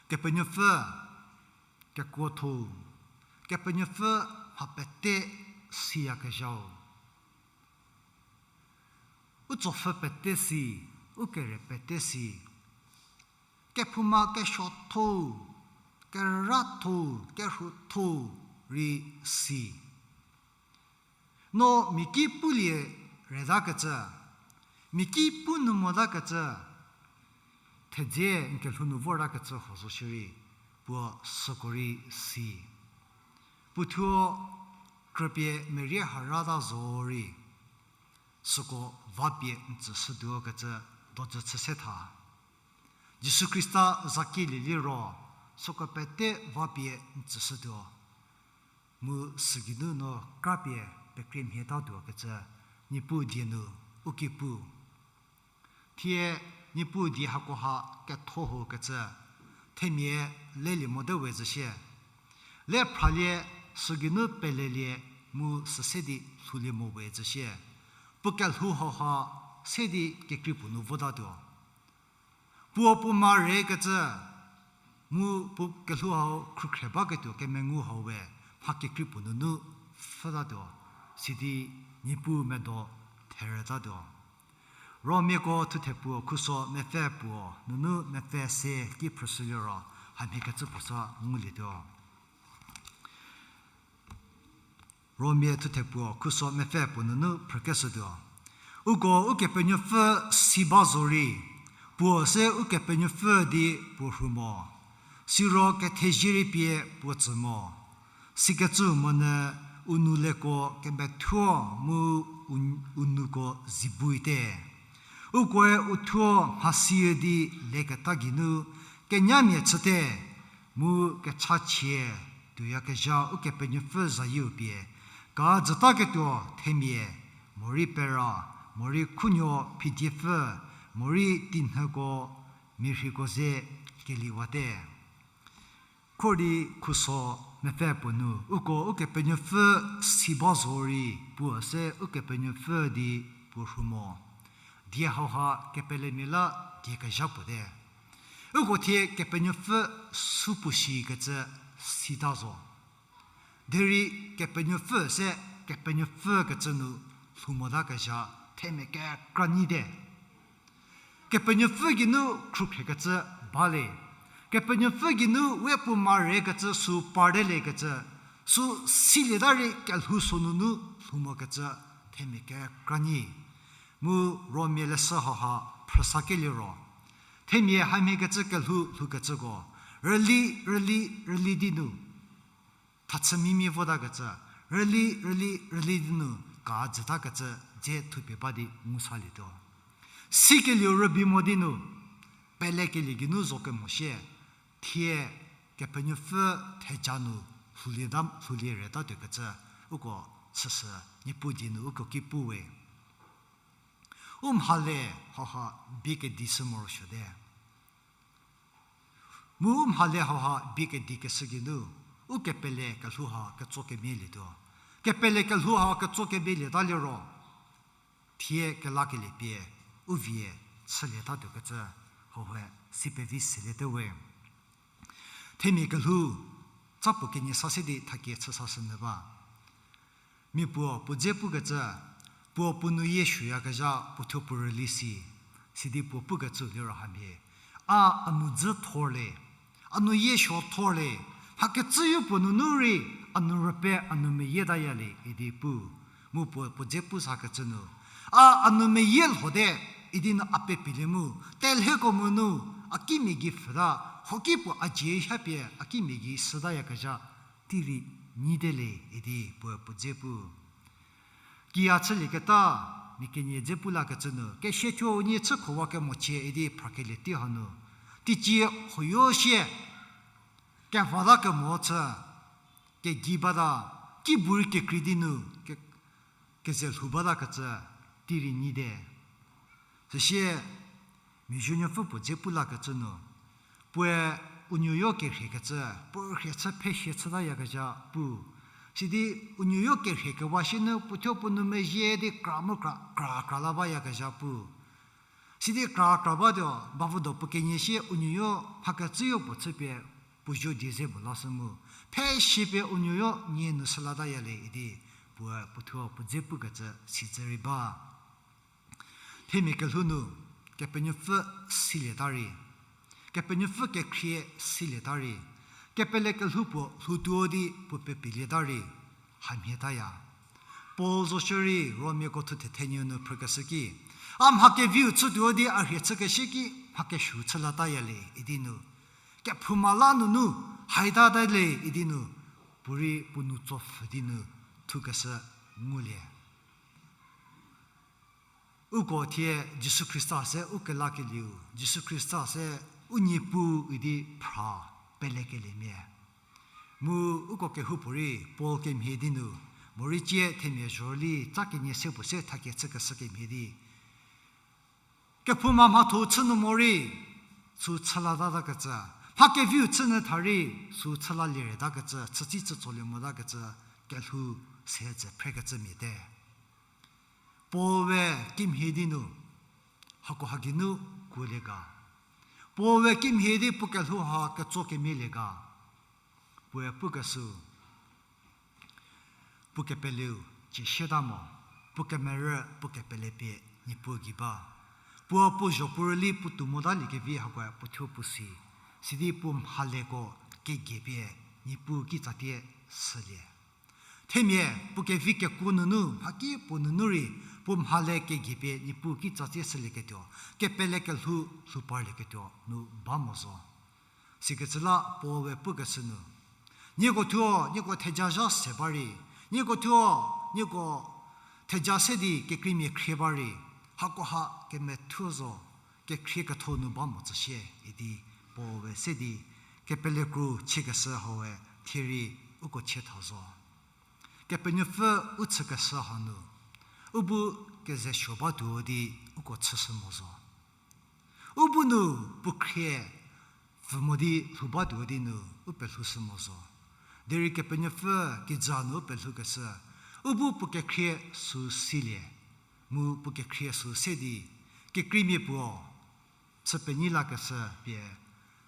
Kepenuopfü, kekuotho, Kepenuopfü mha pete siyakezhau. U tsopfhü pete si, u kere pete si. Kephouma kesuotho, keratho, kerhutho rei si. No mia ki pulie retakecü, mia ki pu nu motakecü, thedze n kelhou nu vortakecü huo zo shierei, puo süko rei si. Puothuo krüpie merie harata zorei, süko vapie n tsüshütuo kecü dojü chü se tha. Jisu Khrista zakelie liro, süko pete vapie n tsüshütuo. Mu sügeinu no krapie pekriemhietatuo kecü, Niepuu die nu u ki pu. Thie Niepuu die hakoha ketho ho kecü, themia lelie mote we zhü shie. Le phralie, sügeinu pelelie, mu süse di lhoulie mo we zhü shie. Puo kelhou hauha se di kekrei puo nu votatuo. Puo puo ma rekecü, mu puo kelhou hau khrukhre baketuo kemengu hau we, mha kekrei puo nunu pfhütatuo, sidi Niepuu medo therütatuo. Romiako thuthe puo khuso mepfü puo nunu mepfü se ki phrüshü liro, hamhiekecü puo sa ngulietuo. Romia thuthe puo khuso mepfü puo nunu phrükeshütuo. Uko Ukepenuopfü si ba zorei, puo se Ukepenuopfü di puo rhu mo. Siro kethezie rei pie puo tsü mo. Sikecü monyü u nouleko kemethuo mu u, u nouko zibuite. Ukoe uthuo mhasi di leketa geinu kenyamia chüte, mu kechachie tuoyakezha Ukepenuopfü zayieu pie, ka jütaketuo themia, morei pera, morei khunuo phidiepfü, morei tinhüko, mirhiko ze keliwate. Khordi khuso mepfü puo nu, uko Ukepenuopfü si ba zorei, puo se Ukepenuopfü di puo rhu mo. Die hauha kepelemia la die kezha puo te. Uko thie Kepenuopfü supuo shikecü sita zo. Derei Kepenuopfü se Kepenuopfü kecü nu lhou mota kezha themia kekra nyi te. Kepenuopfü geinu khrukhrekecü bale. Kepenuopfü geinu we puo mare kecü sü parte le kecü, sü silieta rei kelhou so nunu lhou mokecü themia kekra nyi. Mu Romia leshü hauha phrüsakelie ro, themia hamhiekecü kelhou lhoukecüko, rüli, rüli, rüli di nu thachü mimie votakecü, rüli, rüli, rüli di nu ka jütakecü dze thupie ba di ngu salietuo. Sikelieu rübei mo di nu, pelekelie geinu zo kemo shie, thie Kepenuopfü theja nu lhoulie ta, lhoulie retatuokecü, uko chüshü, Niepuu die nu uko ki pu we. U mhale hauha bie kedi shü morosuote. Mu u mhale hauha bie kedi keshü geinu, u kepele kelhou ha ketso kemialietuo. Kepele kelhou ha ketso kemialieta liro, thie kelakelie pie, u vie chülietatuokecü, hauha si pevi seliete we. Themia kelhou, tsa puo kenie sa se di thakie chü sashü nyü ba. Mia puo puo dze pukecü, puo puo nou yie suoyakezha puo thuo puo rüli si, sidi puo pukecü liro hamhie, a, a nou dzü thorle, a nou yie suo thorle, mhakecüyo puo nunu rei a nou rüpie a nou meyietaya le idi pu. Mu puo puo dze pu sakecü nu, a, a nou meyie lhote, idi nu a pepilie mu, telheko mu nu, a kimia gei pfhüta, hoki puo a dzie hapie a kimia gei shütayakezha, tei rei nyite le idi puo puo dze pu. Kiya chülieketa, mia kenie dze pu lakecü nu, kesia thuo unie chü khowa kemochie idi phrakelie tei hanu, teicie huoyo sie, kevata kemo chü, kegei bata, kibu rei kekrei di nu, ke, keze lhou batakecü, tei rei nyite. Süsie, Miazuonuopfü puo dze pu lakecü nu, puoe u nuoyo kerhiekecü, puo rhie chü phe sie chütayakezha pu. Sidi u nuoyo kerhie kewa sie nu puo thuo puo nou mezhie di kra mu kra, kra, kra la bayakezha pu. Sidi kra, kra batuo, bavüdo puo kenie sie u nuoyo mhakecüyo puo chüpie puo zuo die ze puo lashü mu. Phe siepie u nuoyo nie nu shülataya le idi, puo, puo thuo puo dze pukecü sitse rei ba. Themia kelhou nu, Kepenuopfü silieta rei, Kepenuopfü kekhrie silieta rei, kepele kelhou puo lhoutuo di puo pepilieta rei, hamhietaya. Paul zo shierei Romiako thuthe thenie nu phrükeshü ki, a mha keviu chütuo di a rhie chükeshü ki mha kesuo chülataya le idi nu, kephouma la nunu haitata le idi nu, puorei puo nou tsopfhü di nu thukeshü ngulie. Uko thie Jisu Khrista se u kelakelieu, Jisu Khrista se u Niepuu idi phra pelekeliemia. Mu uko kehoupuorei Paul kemhie di nu, morei cie themia zhorüli tsa kenie se puo se thakie chükeshü kemhie di, kephouma mhatho chü nu morei, sü chüla tatakecü, mha keviu chü nyü tha rei, sü chüla liere takecü, chütsi chütsolie motakecü, kelhou se ze phrekecü mia te. Paul we kimhie di nu, hakoha geinu kuolie ga. Paul we kimhie di puo kelhou ha ketso kemielie ga. Puoe pukeshü, puo kepeleu cie sieta mo, puo kemerü puo kepele pie Niepuu gei ba. Puo puo zho puo rüli puotou motaliekevi hakoe puo thuo puo si, sidi puo mhaleko kegie pie Niepuu kitsatie shülie. Themia puo kevi kekuo nunu, mhaki puo nunu rei, puo mhale kegie pie Niepuu kitsatie shülieketuo, kepele kelhou lhou parlieketuo nu ba mo zo. Sikecü la Paul we pukeshü nu, nieko thuo, nieko theja zha se ba rei, nieko thuo, nieko theja se di kekreimia khrie ba rei, hakoha kemethuo zo, kekhrie ketho nu ba mo tsüsie, idi Paul we se di, kepele kru chiekeshü hawe thie rei uko chie tha zo. Kepenuopfü u chükeshü hanu, u bu keze suo batuo di uko chüshü mo zo. U bu nu puo khrie mo di lhou batuo di nu u pelhoushü mo zo. Derei Kepenuopfü kijü nu u pelhoukeshü, u bu puo kekhrie sü silie, mu puo kekhrie sü se di, kekreimia puo chü penyi lakeshü pie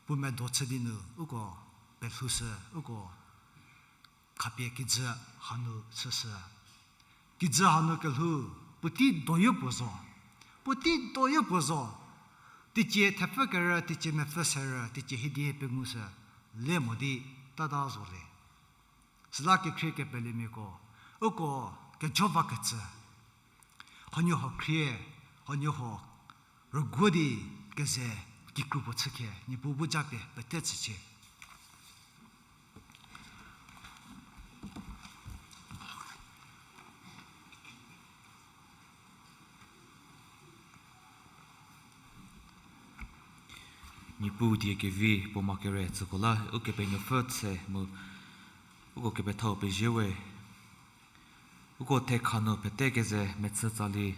puo medo chü di nu uko pelhoushü, uko khapie kijü hanu chüshü. Kijü hanu kelhou, puotei doyo puo zo. Puotei doyo puo zo. Teicie thepfü kerü, teicie mepfü serü, teicie hiedie pengushü, le mo di tata zo le. Süla kekhrie kepelemiako, uko kejo vakecü, huoniehuo khrie, huoniehuo rüguo di keze kikru puo chükhe, Niepuu bu japie pete tsücie. Niepuu die kevi puo ma kere tsüko la Ukepenuopfü tse mu uko kepethau pezie we. Uko thekha nu pete keze mechü tsali,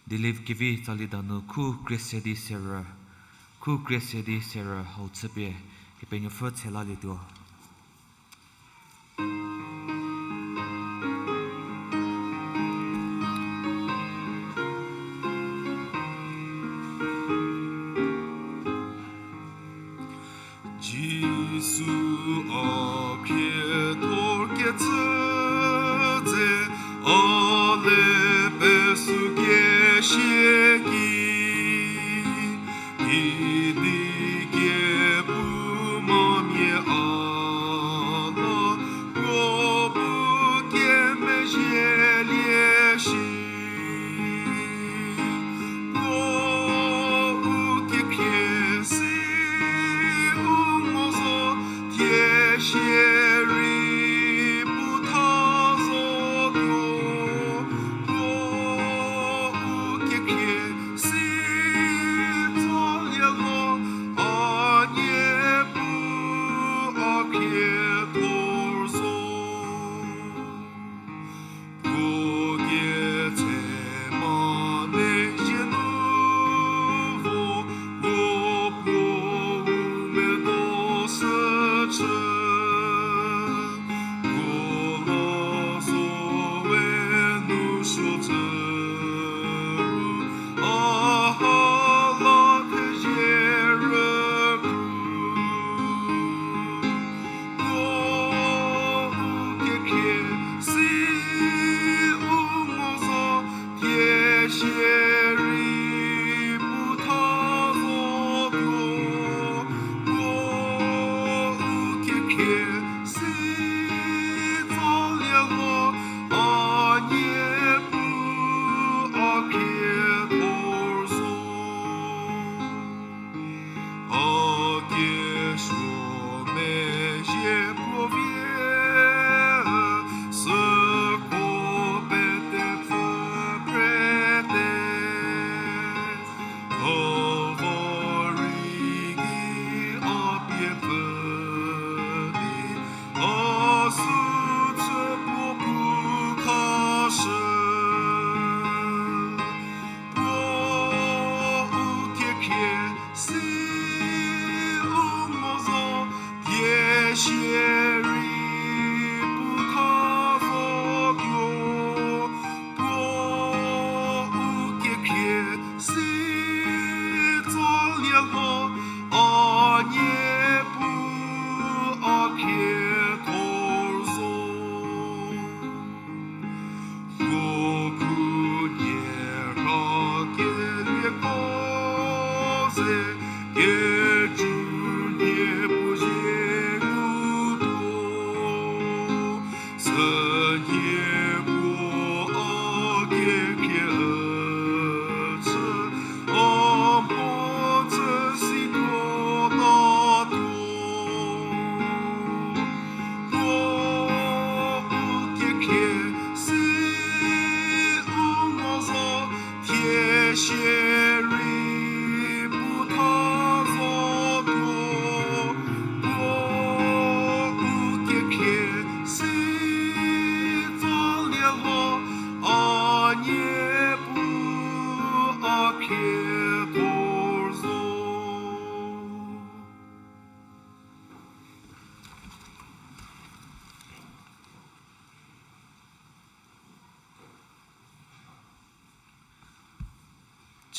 Dieliekevi tsali danu khu krie se di serü, khu krie se di serü hau chüpie Kepenuopfü tse lalietuo. Jisu a khriethor kecü dze, a le pesükie sie ki, idi kephoumamia a la, puo bu kemezhielie shi. Puo u kekhrie si u mo zo, thie shierei pu tha zotuo. Puo u kekhrie si tsolie lho, a Niepuu a khriethor zo. Puo ketse mane zhie nu vo, puo puo u medo sü chü. Puo la zo we nu suo tsü ru, a ha la thezie rükhu. Puo u kekhrie si u mo zo, thie shierei pu tha zotuo. Puo u kekhrie si tsolie lho, a Niepuu a khriethor zo. A kesuo mezhie puo vie, süko petepfü prete. Kalvari gei a pie pfü di, a süu tsü puo pu khashü. Puo u kekhrie si u mo zo, thie shierei pu tha zotuo. Puo u kekhrie si tsolie lho, a Niepuu a khriethor zo. Puo khunhie rhakelieko ze, kecü nie puo zie ngutuo.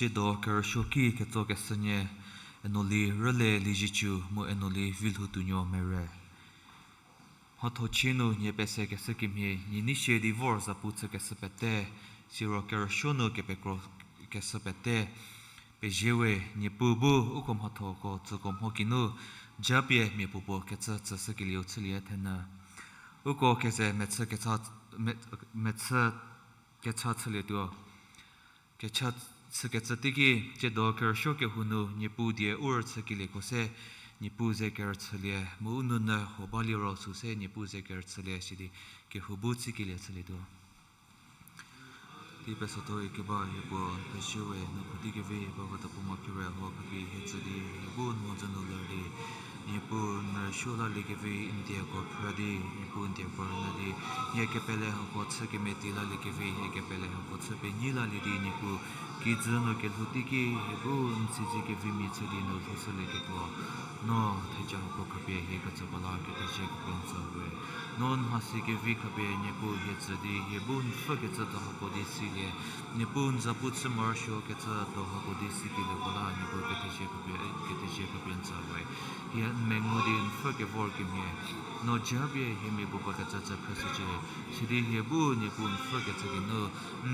Tsiedo kerüsuoki ketsokeshü nie, Enoli Rüle Liezietsu mu Enoli Vilhoutuonuo Mere. Mhatho chie nu nie pese keshü kemhie, nie nei sie di vor zapu chükeshü pete, siro kerüsuo nu kepekro keshü pete, pezie we. Niepuu bu uko mhathoko tsüko mho kinu, japie mia puopuo kecü tsüshükelieu chülie thenyü. Uko keze mechü kecha, me-, mechü kecha chülietuo. Kecha chükecü teiki, tsiedo kerüsuo kehou nu Niepuu die u rüchükelieko se, Niepuu ze kerüchülie, mu u nounyü huo baliro sü se Niepuu ze kerüchülie sidi, kehou bu tsikelie chülietuo. Tei pesotho ikeba hie puo, n pezie we, no puotei kevi ba vü tapu mo kire ho khapie hie tsü di, hie bu n mhodzü nu ler di, Niepuu n rüsuo laliekevi n dieko phrü di, Niepuu n dieko rünyü di, hie kepele hako chü kemeti laliekevi, hie kepele hako chü penyi lalie di, Niepuu kijü nu kelhou teiki, hie bu n siedzekevimia chü di nu lhoushülieketuo, no theja hako khapie hie ketsüko la kethezie khapie n tsü we. No n mhasi kevi khapie Niepuu hie tsü di, hie bu n pfhükecü do hako di silie, Niepuu n zapu chü morosuokecü do hako di sikelieko la, Niepuu kethezie khapie, kethezie khapie n tsü we. Hie n mengu di n pfhü kevor kemhie, no japie hie mia puopuo kecü tsü phrüshücie. Sidi hie bu Niepuu n pfhükecü geinu, n,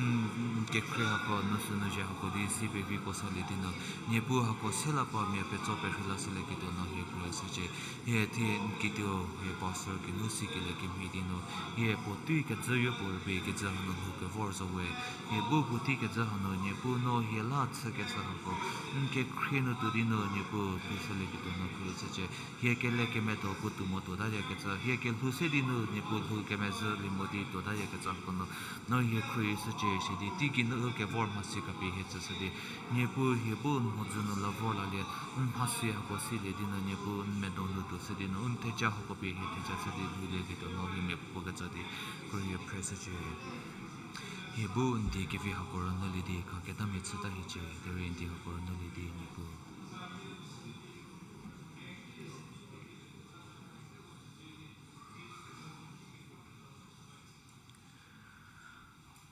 n kekhrie hako, n sünu zhie hako di si peviko salie di nu, Niepuu hako se la pa mia petso perhei lashülieketuo no hie khruohi shücie. Hie thie n kituo hie pastor geinu sikelie kemhie di nu, hie puotei kejü yopuo rübei kejü hanu lhou kevor zo we. Hie bu puotei kejü hanu Niepuu no hie la chükeshü hako, n kekhrie nu tuo di nu Niepuu khruohishülieketuo no khruohi shücie. Hie kele kemedo puotou mo tuotayakecü, hie kelhou se di nu Niepuu lhou kemezhülie mo di tuotayakecü hako nu, no hie khruohi shücie. Sidi teigei nu kevor mhasi khapie hie tsüshü di, Niepuu hie bu n mhodzü nu la vor lalie, n mhasi hako silie di nu Niepuu n medo nu tuoshü di nu, n theja hako pie hie theja shü di lhoulieketuo no hie mia puopuo kecü di khruohi phreshücie. Hie bu n die kevi hako rünyülie di, khaketamia chüta hiecie, derei n die hako rünyülie di Niepuu.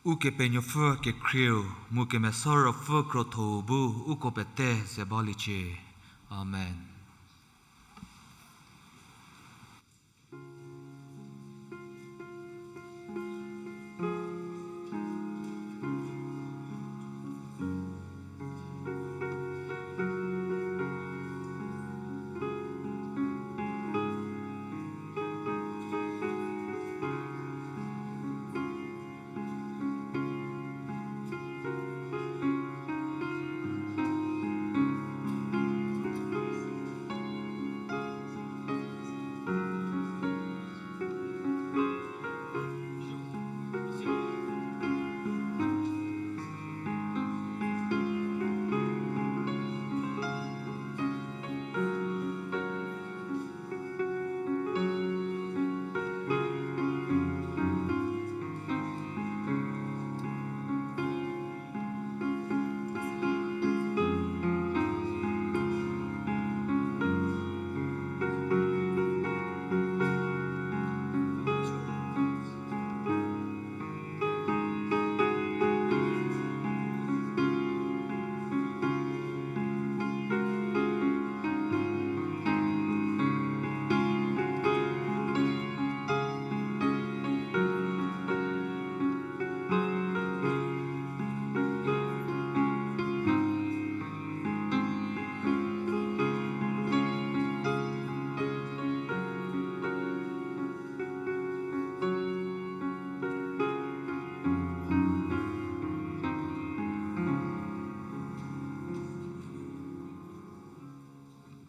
Ukepenuopfü kekhrieu, mu Kemesa Ruopfü krotho-u bu uko pete ze baliecie. Amen.